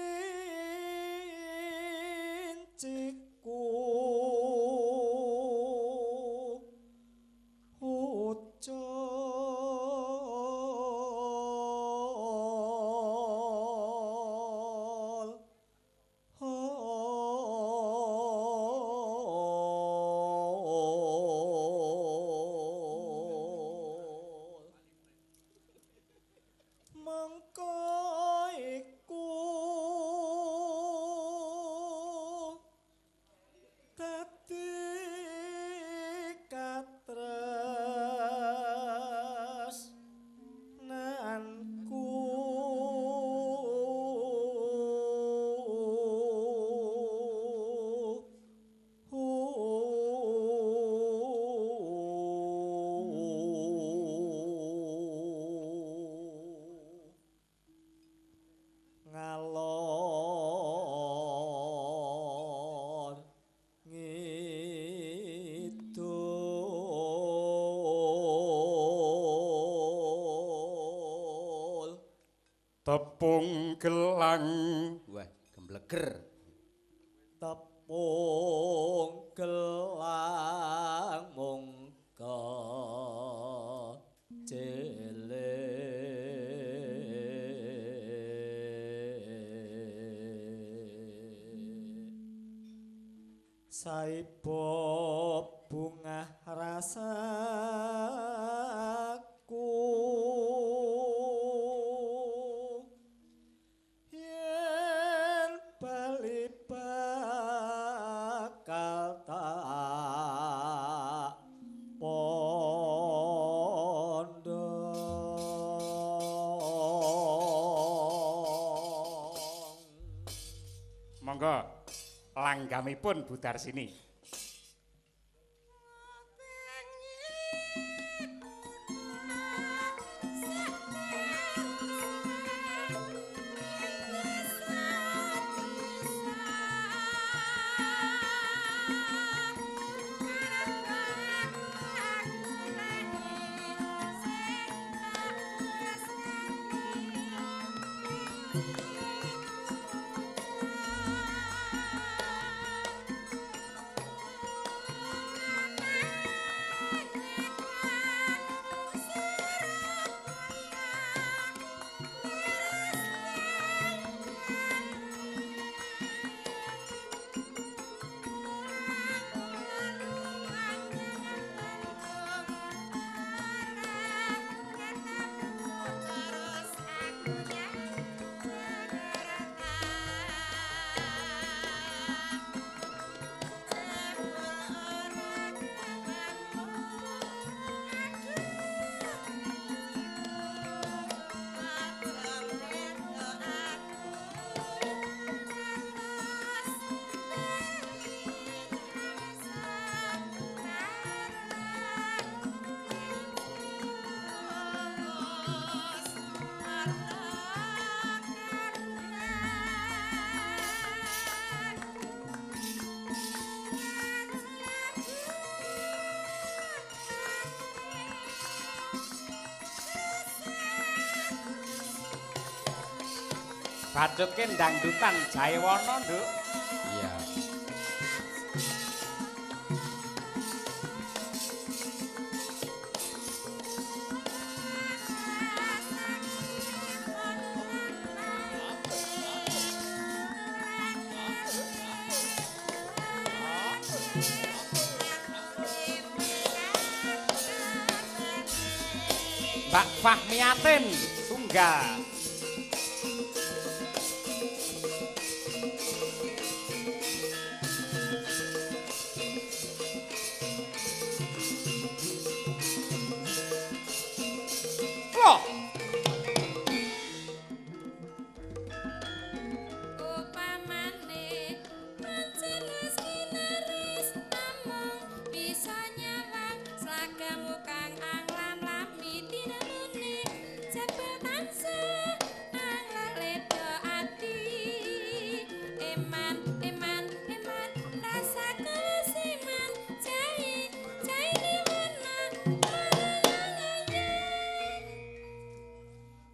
Tepung gelang. Wah, gembleger. Tepung gelang mungka cilik. Saibo bungah rasaku yen bali bakal tak pondong. Monggo langgamipun Bu Darsini. Bacutke dangdutan Jaewana, Nduk. Iya. Mbak Fahmiatin tunggal. Loh, Upamane pancen wis kinaris namung bisa nyawang slagamu kang anglam-lami tinamune jebul tansah anglaleda ati. Eman eman eman rasaku siman jahe jahe wana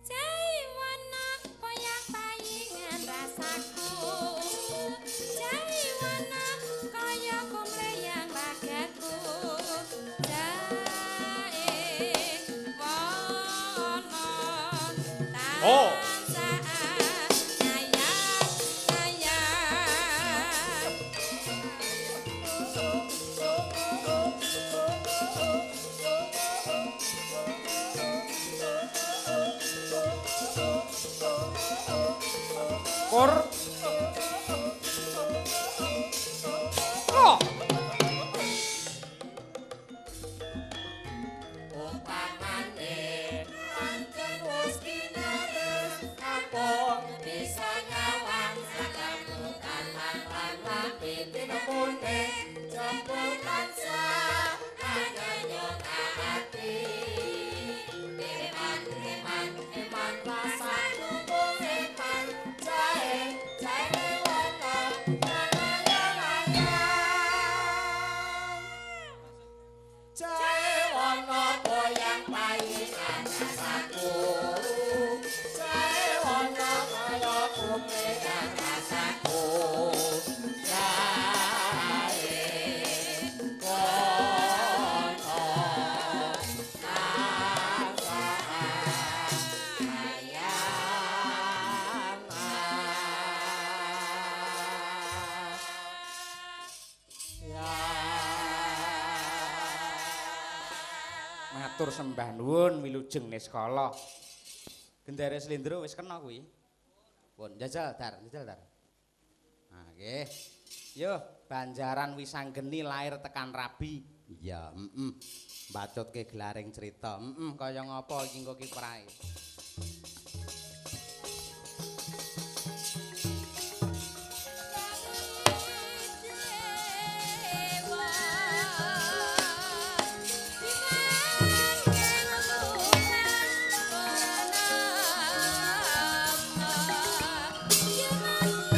jahe wana koyak payingan rasaku jahe wana kaya kumleyang ragaku jahe wana Oh. tansah ngayang ngayang. Kur. Loh, Upamane pancen wis kinares namung bisa nyawang slagamu kang anglam-lami tinamune jebul tansah anganyo ati. Eman eman eman rasaku mung eman jahe Matur sembah nuwun wilujeng niskala. Gendere slendro wis kena kuwi. Pun jajal dar, jajal dar. Nah, nggih. Yo, Banjaran Wisanggeni lair tekan rabi. Iya, heeh. Bacotke gelaring cerita. Heeh, kaya ngapa iki engko kiprahe.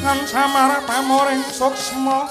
Lan samar pamoring suksma.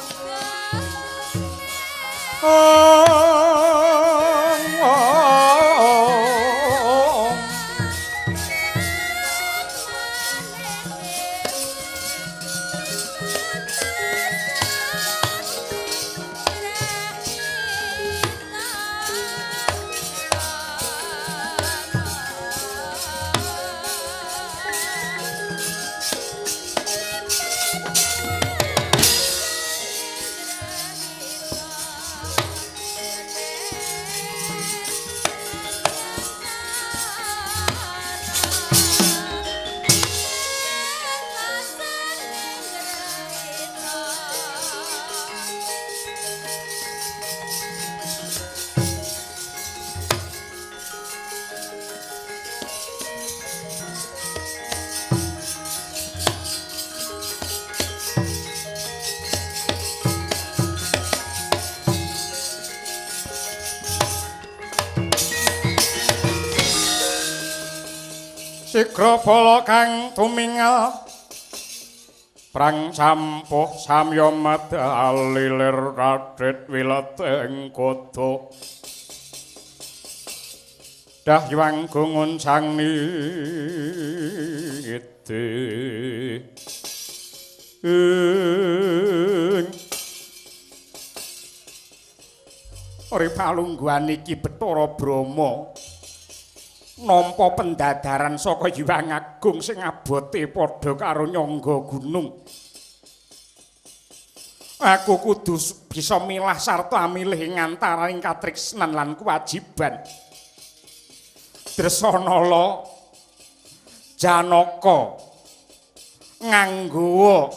Sigra bala kang tumingal prang campuh samya medal lilir radit wileteng kudu dahyang gunguncang niti ing ori palungguhan iki Bathara Brahma nampa pendadaran saka Hyang Agung sing abote padha karo nyangga gunung. Aku kudu bisa milah sarta milih ing antaraning katriksnan lan kewajiban. Dresanala Janaka nganggo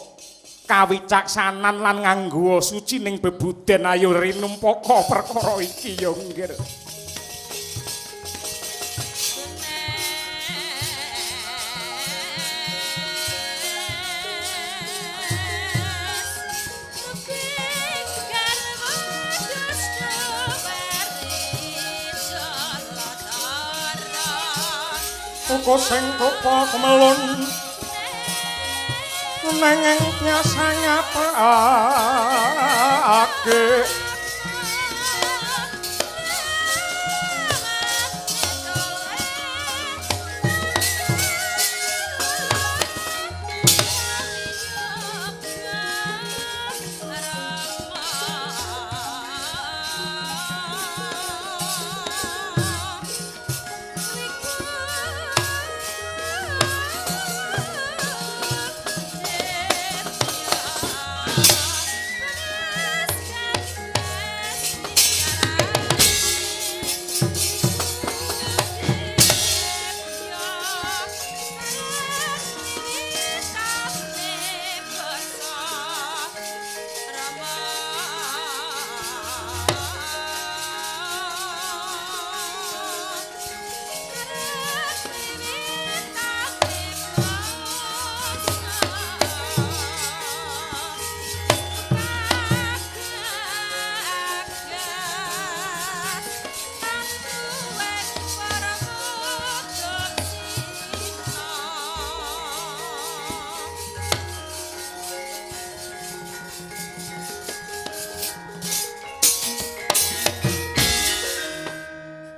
kawicaksanan lan nganggo suci ning bebuden ayo rinumpaka perkara iki ya nggir. Uga sing rupa kemelun nanging biasa ngapake.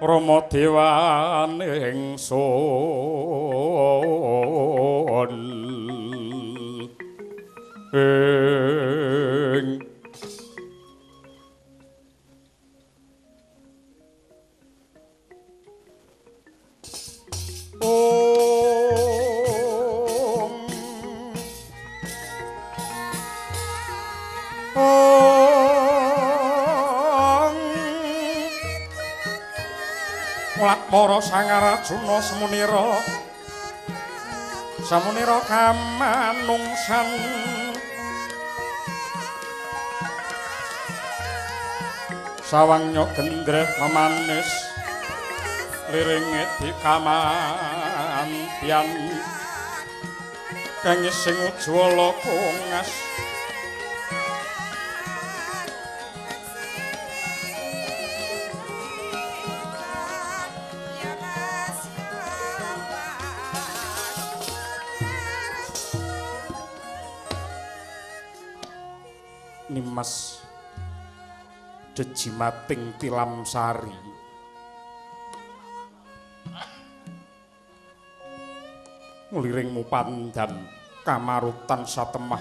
Rama dewan ingsun ing Om Om Mulat mara Sang Arjuna semunira samunira kamanungsan. Sawangnya gendreh memanis liringe dikamantian kang sing ujwala kongas. Nimas jejimating tilam sari ngliring mupandam kamarutan satemah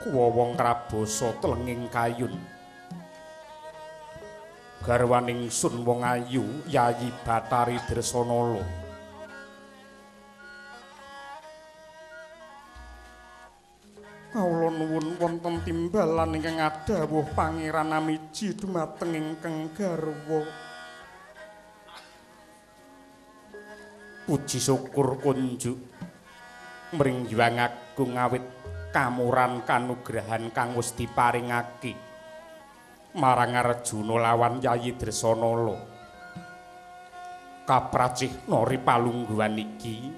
kuwowong krabasa telenging kayun garwaning sun wong ayu Yayi Bathari Dresanala. Kawula nuwun wonten timbalan ingkang adhawuh Pangeran Amiji dumateng ingkang garwa. Puji syukur kunjuk mring Hyang Agung awit kamuran kanugrahan kang wis diparingake marang Arjuna lawan Yayi Dresanala. Kapracih nori palungguhan iki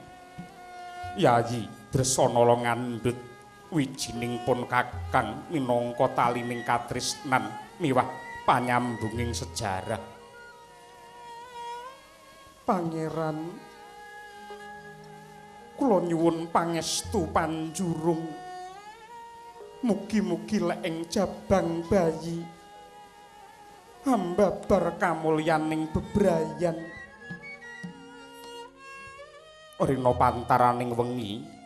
Yayi Dresanala ngandhut wijining pun kakang minangka talining katresnan miwah panyambunging sejarah. Pangeran, kula nyuwun pangestu panjurung. Mugi-mugi lek ing jabang bayi ambabar kamulyaning bebrayan. Rina pantaraning wengi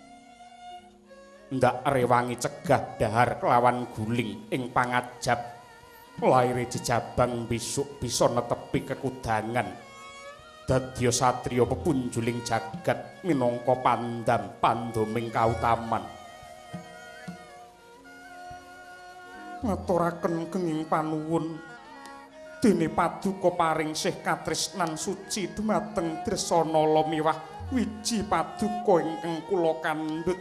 ndak rewangi cegah dahar kelawan guling ing pangajap laire jejabang besuk bisa netepi kekudangan dadya satriya pepunjuling jagat minangka pandam pandoming kautaman. Ngaturaken genging panuwun dene paduka paring sih katresnan suci dumateng Dresanala miwah wiji paduka ingkang kula kandhut.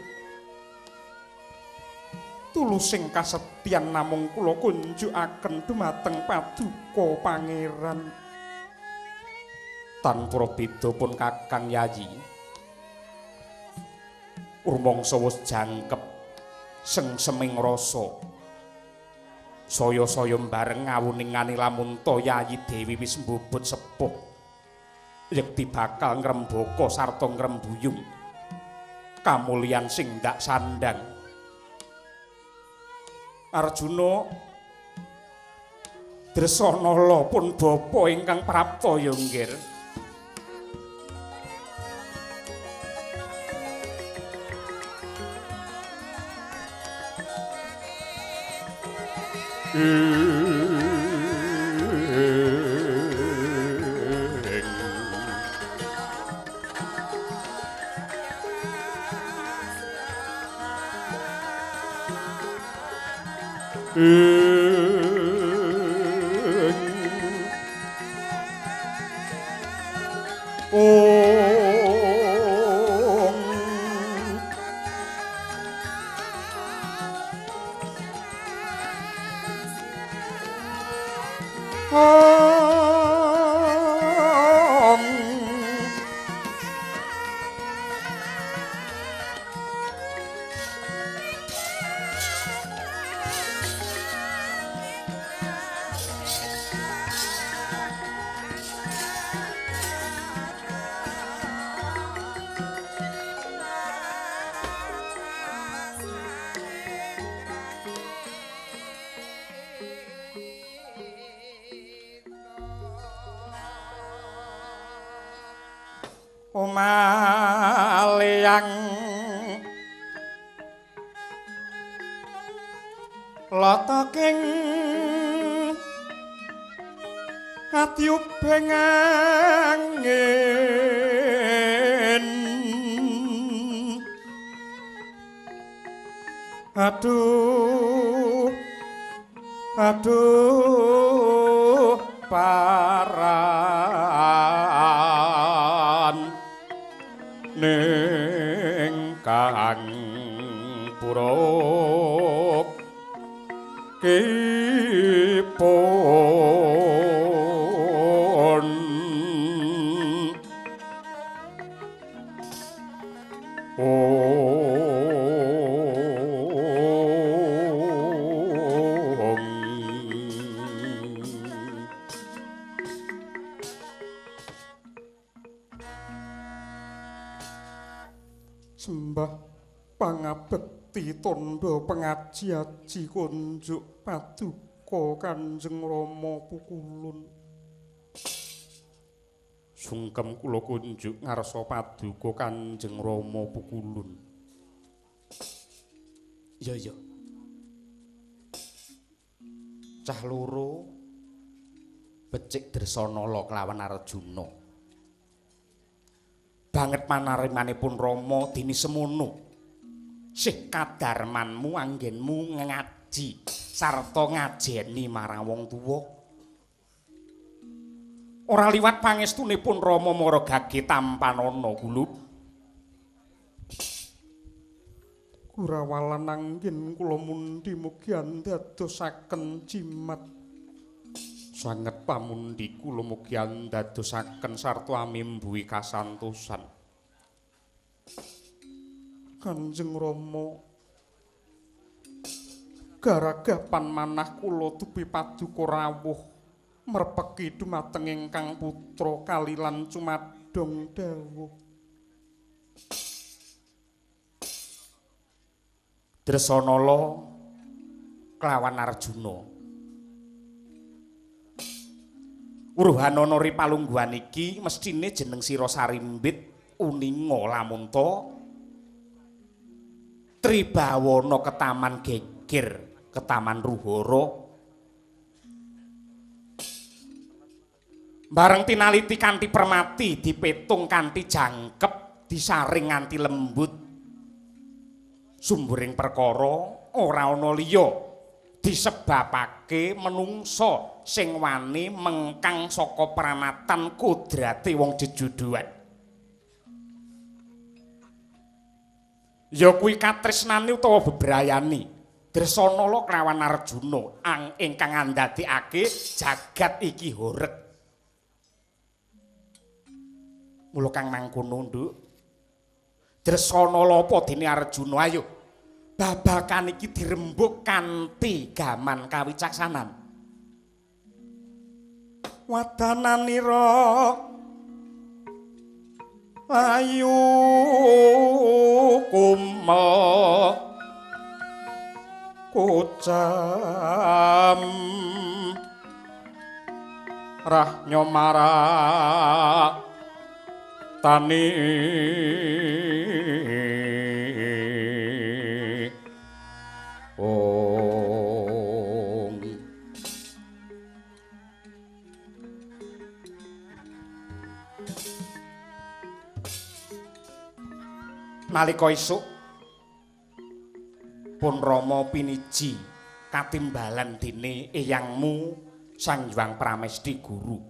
Tulusing kasetyan namung kula kunjukaken dumateng paduka pangeran. Tanpa beda pun kakang Yayi rumangsa wis jangkep sengseming rasa. Saya-saya bareng ngawuningani lamunta Yayi Dewi wis mbubut sepuh yekti bakal ngrembaka sarta ngrembuyung kamulyan sing ndak sandang. Arjuna Dresanala pun bapa ingkang prapta ya nggir. Omaleyang lotoking katiubeng angin. Aduh aduh parah. ning kang puruk kipun. Sembah pangabekti tandha pengaji-aji kunjuk paduka Kanjeng Rama Pukulun. Sungkem kula kunjuk ngarsa paduka Kanjeng Rama Pukulun. Ya ya. Cah loro becik Dresanala kelawan Arjuna. Banget panarimanipun Rama dene semono. Sih kadarmanmu anggenmu ngaji sarta ngajeni marang wong tuwa. Ora liwat pangestunipun Rama mara gage tampanana gulub. Gurawalan anggen kula mundi mugi andadosaken jimat. Sanget pamundi kula mugi andadosaken sarta amimbuhi kasantosan. Kanjeng Rama, garagapan manah kula dupi paduka rawuh merpeki dumateng ingkang putra kalilan cumadong dawuh. Dresanala kelawan Arjuna. Wuruhanana ri palungguhan iki mesthine jeneng sira sarimbit uninga lamunta tribawana ketaman geger ketaman ruhara. Bareng tinaliti kanthi permati dipetung kanthi jangkep disaring nganti lembut. Sumburing perkara ora ana liya disebabake menungsa sing wani mengkang saka pramatan kodrate wong jejuduan. Ya kuwi katresnane utawa bebrayane Dresanala kelawan Arjuna ang ingkang andadekake jagat iki horeg. Mula kang mangkono, Nduk. Dresanala apa dene Arjuna, ayo babakan iki dirembug kanthi gaman kawicaksanan. Wadananira ayu kumel kocam rahnyo maratani. Ong. Nalika isuk pun Rama piniji katimbalan dene eyangmu Sang Hyang Pramesti Guru.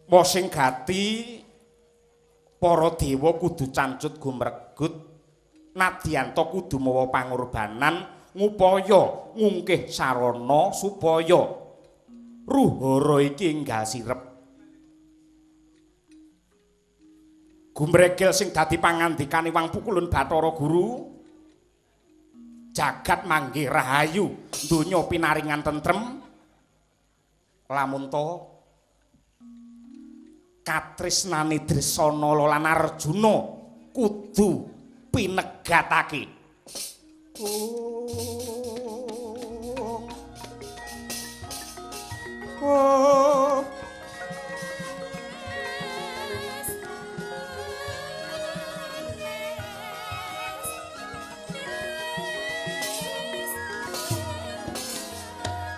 Wa sing gati para dewa kudu cancut gumregut, nadyanta kudu mawa pangorbanan ngupaya ngungkih sarana supaya ruhara iki enggal sirep. Gumregel sing dadi pangandikane Wang Pukulun Bathara Guru, jagat manggih rahayu, donya pinaringan tentrem. Lamun ta katresnane Dresanala lan Arjuna kudu pinegatake. Oh.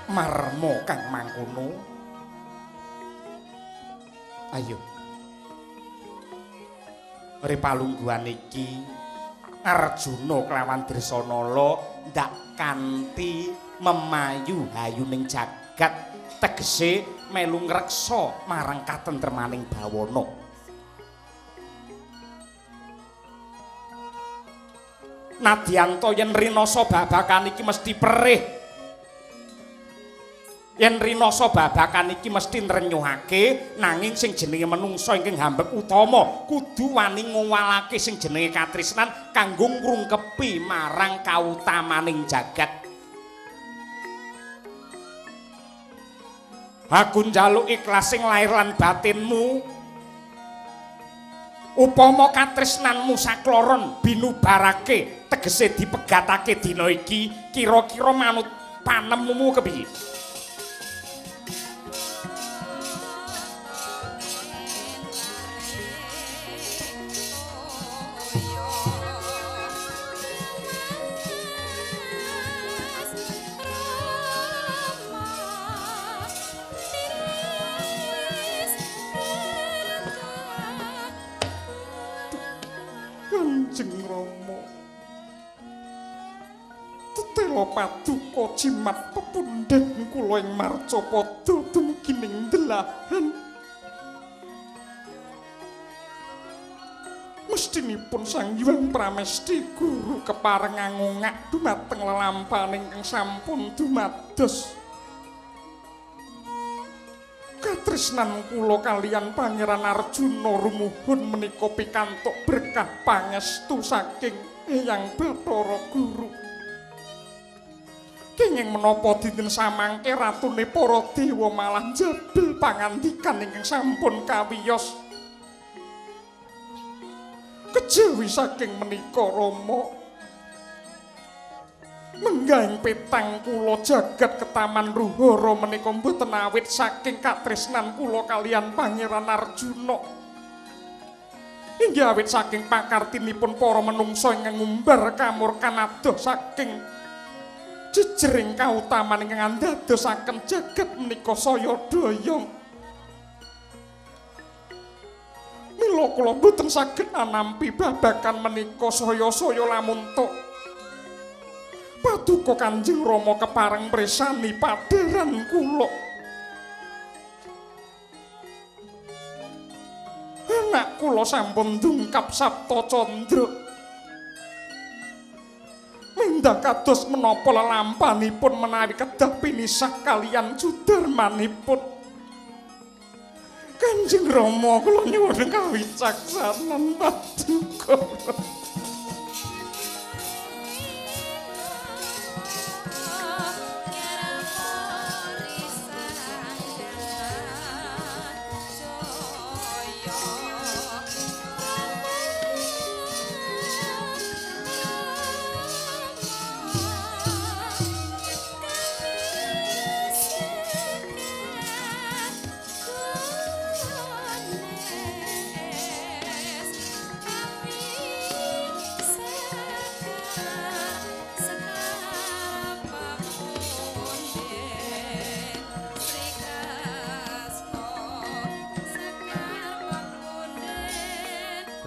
Marmo kang mangkono. Ayo. Ri palungguhan iki Arjuna kelawan Dresanala ndak kanthi memayu hayuning jagat, tegese melu ngreksa marang katentremaning bawana. Nadyan yen rinasa babakan iki mesti perih. Yen rinasa babakan iki mesti nrenyuhake, nanging sing jenenge menungsa ingkang hambek utama kudu wani ngowalake sing jenenge katresnan kanggo ngrungkepi marang kautamaning jagat. Aku njaluk ikhlas sing lair lan batinmu. Upama katresnanmu sakloron binubarake tegese dipegatake dina iki, kira-kira manut panemumu kepiye? Kanjeng Rama, tetela paduka jimat pepundhen kula ing marcapada dumugi ning delahan. Mestinipun Sang Hyang Pramesti Guru kepareng ngangungak dumateng lelampahan ingkang sampun dumados. Katresnan kula kaliyan Pangeran Arjuna rumuhun menika pikantuk berkah pangestu saking Eyang Bathara Guru. Kenging menapa dinten samangke ratune para dewa malah njabel pangandikan ingkang sampun kawiyos. Kejawi saking menika Rama, menggahing petang kula jagat ketaman Ruhara menika mboten awit saking katresnan kula kaliyan Pangeran Arjuna. Inggih awit saking pakartinipun para menungsa ingkang ngumbar kamurkan adoh saking jejering kautaman ingkang andadosaken jagat menika saya doyong. Mila kula mboten saged anampi babagan menika saya-saya lamun tok. Paduka Kanjeng Rama kepareng mresani padharan kula. Anak kula sampun dungkap Sapta Candra. Mindah kados menapa lelampanipun menawi kedah pinisah kaliyan judarmanipun. Kanjeng Rama kula nyuwun kawicaksanan paduka.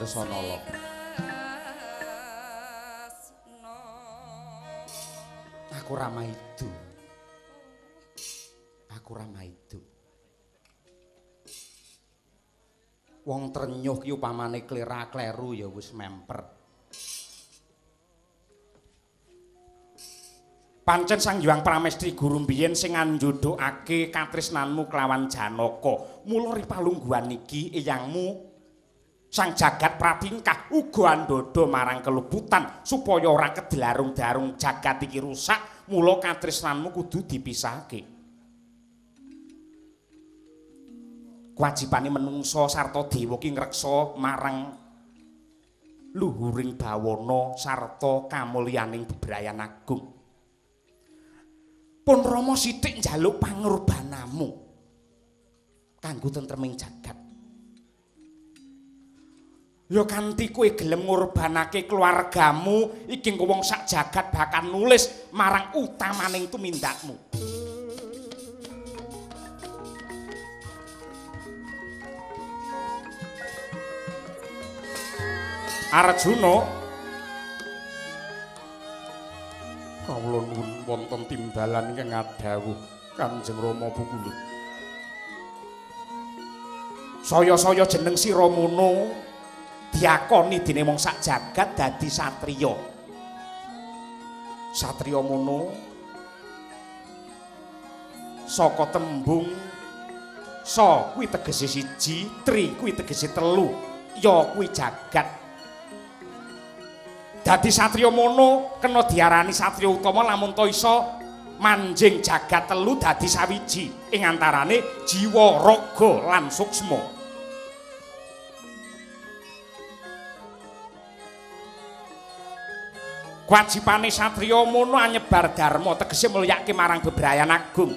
Tresnala. Aku ra maido. Aku ra maido. Wong trenyuh ki upamane klera-kleru ya wis memper. Pancen Sang Hyang Pramesti Guru mbiyen sing anjodhokake katresnanmu kelawan Janaka. Mula ripalungguhan iki eyangmu Sang Jagat Pratingkah uga andhadha marang keluputan supaya ora kedelarung-darung jagat iki rusak, mula katresnanmu kudu dipisahake. Kewajibane menungsa sarta dewa ki ngreksa marang luhuring bawana sarta kamulyaning bebrayan agung. Pun Rama sithik njaluk pangurbanamu kanggo tentreming jagat. Ya kanthi kowe gelem ngorbanake keluargamu iki engko wong sak jagat bakal nulis marang utamaning tumindakmu. Arjuna, kawula nuwun wonten timbalan ingkang ngadhawuh Kanjeng Rama Pukulu. Saya-saya jeneng sira mono diakoni dening wong sak jagat dadi satriya. Satriya mono saka tembung sa kuwi tegese siji, tri kuwi tegese telu, ya kuwi jagat. Dadi satriya mono kena diarani satriya utama lamun ta iso manjing jagat telu dadi sawiji ing antarane jiwa, raga lan suksma. Kewajibane satriya mono anyebar dharma tegese mulyake marang bebrayan agung.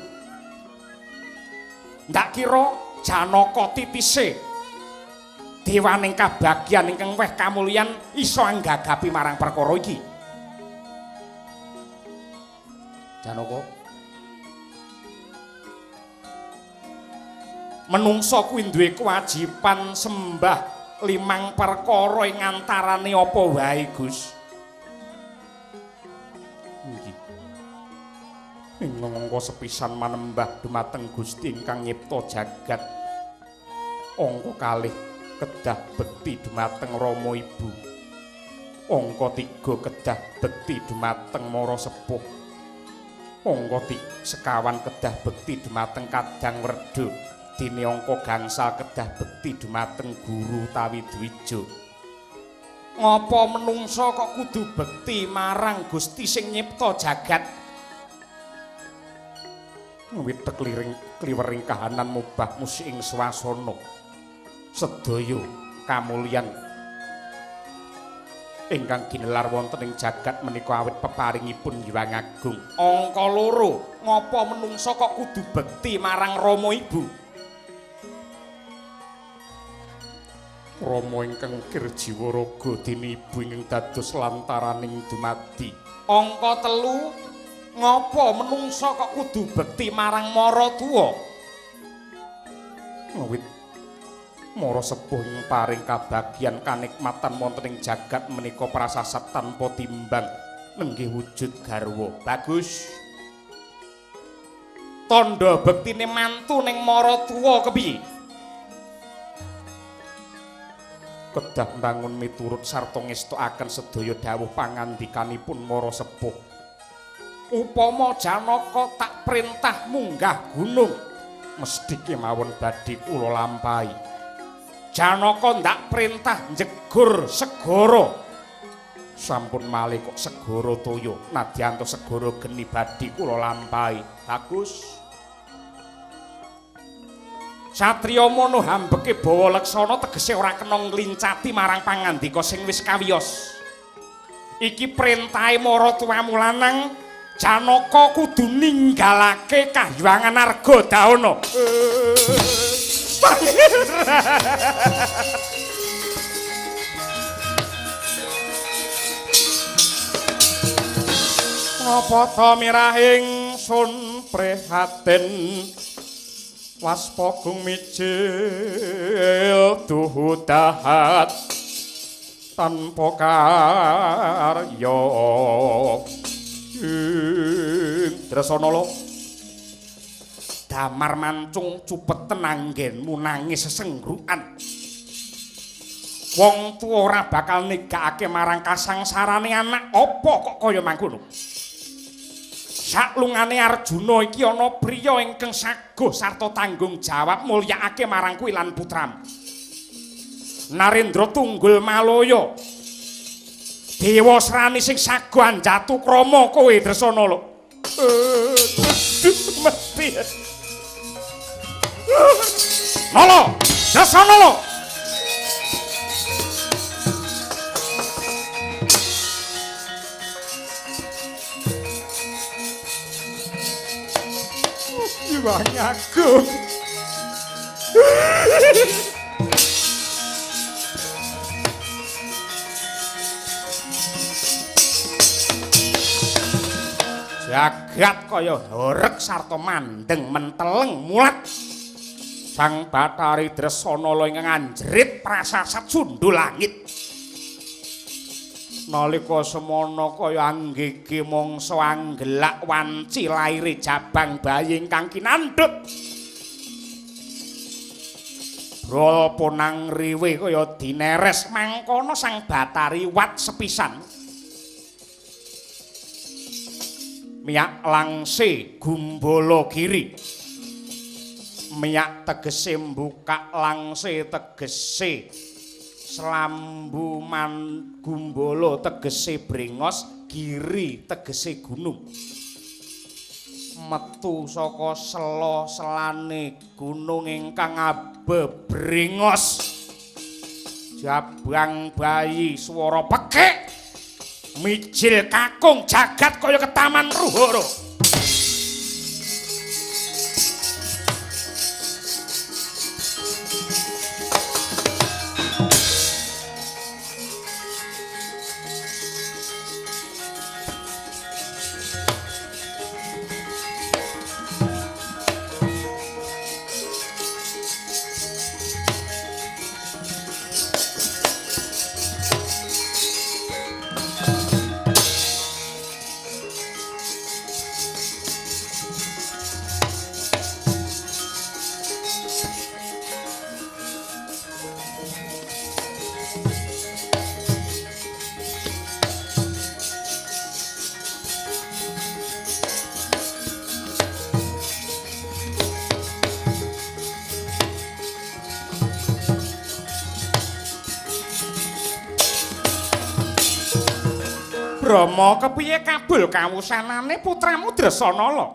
Ndak kira Janaka titise dewaning kabagyan ingkang weh kamulyan iso anggagapi marang perkara iki. Janaka, menungsa kuwi duwe kewajiban sembah limang perkara ing antarane apa wae, Gus? Ing angka sepisan manembah dumateng Gusti ingkang nyipta jagat. Angka kalih kedah bekti dumateng Rama Ibu. Angka 3 kedah bekti dumateng Mara Sepuh. Angka sekawan kedah bekti dumateng Kadang Werda. Dene angka gangsal kedah bekti dumateng guru utawi dwija. Ngapa menungsa kok kudu bekti marang Gusti sing nyipta jagat? Witek kliwering kahanan mubah musik ing swasana sedaya kamulyan ingkang ginelar wonten ing jagat menika awit peparingipun Hyang Agung. Angka 2, ngapa menungsa kok kudu bekti marang Rama Ibu? Rama ingkang ukir jiwa raga dene ibu ingkang dados lantaraning dumadi. Angka 3, ngapa menungsa kok kudu bekti marang mara tuwa? Ngawit mara sepuh ing paring kabagyan kanikmatan wonten ing jagat menika prasasat tanpa timbang nenggih wujud garwa. Bagus. Tandha bektine mantu ning mara tuwa kepiye? Kedah mbangun miturut sarta ngestokaken sedaya dawuh pangandikanipun mara sepuh. Upama Janaka tak perintah munggah gunung, mesti kemawon badhe kula lampahi. Janaka ndak perintah njegur segara, sampun malih kok segara toya, nadyan to segara geni badhe kula lampahi. Bagus. Satriya mono hambeke bawa leksana tegese ora kena nglincati marang pangandika sing wis kawiyos. Iki perintahe maratuwamu lanang. Janaka kudu ninggalake kahyangan Argadahana. Napa ta mirahing sun prihatin waspagung mijil duhu dahat tanpa karya. Dresana lho. Damar mancung cupeten anggenmu nangis sesenggukan. Wong tuwa ora bakal negakake marang kasangsarane anak apa kok kaya mangkono. Saklungane Arjuna iki ana priya ingkang saguh sarta tanggung jawab mulyakake marang kuwi lan putramu. Narendra Tunggul Malaya. Dewa Srani sing saguh anjatu krama kowe Dresana lho. Mesti. Nala, Dresana lho. Hyang Agung. Jagat kaya horeg sarta mandeng menteleng mulat. Sang Bathari Dresana ingkang anjrit prasasat sundul langit. Nalika semana kaya anggege mangsa anggelak wanci laire jabang bayi ingkang kinandhut. Brol ponang riwe kaya dineres mangkono Sang Bathari wat sepisan. Miyak langse gumbala giri. Miyak tegese mbukak, langse tegese slambu man gumbala tegese brengos, giri tegese gunung. Metu saka sela-selane gunung ingkang abebrengos. Jabang bayi swara pekik mijil kakung jagat kaya ketaman ruhara. Brahma kepiye kabul kawusanane putramu Dresanala?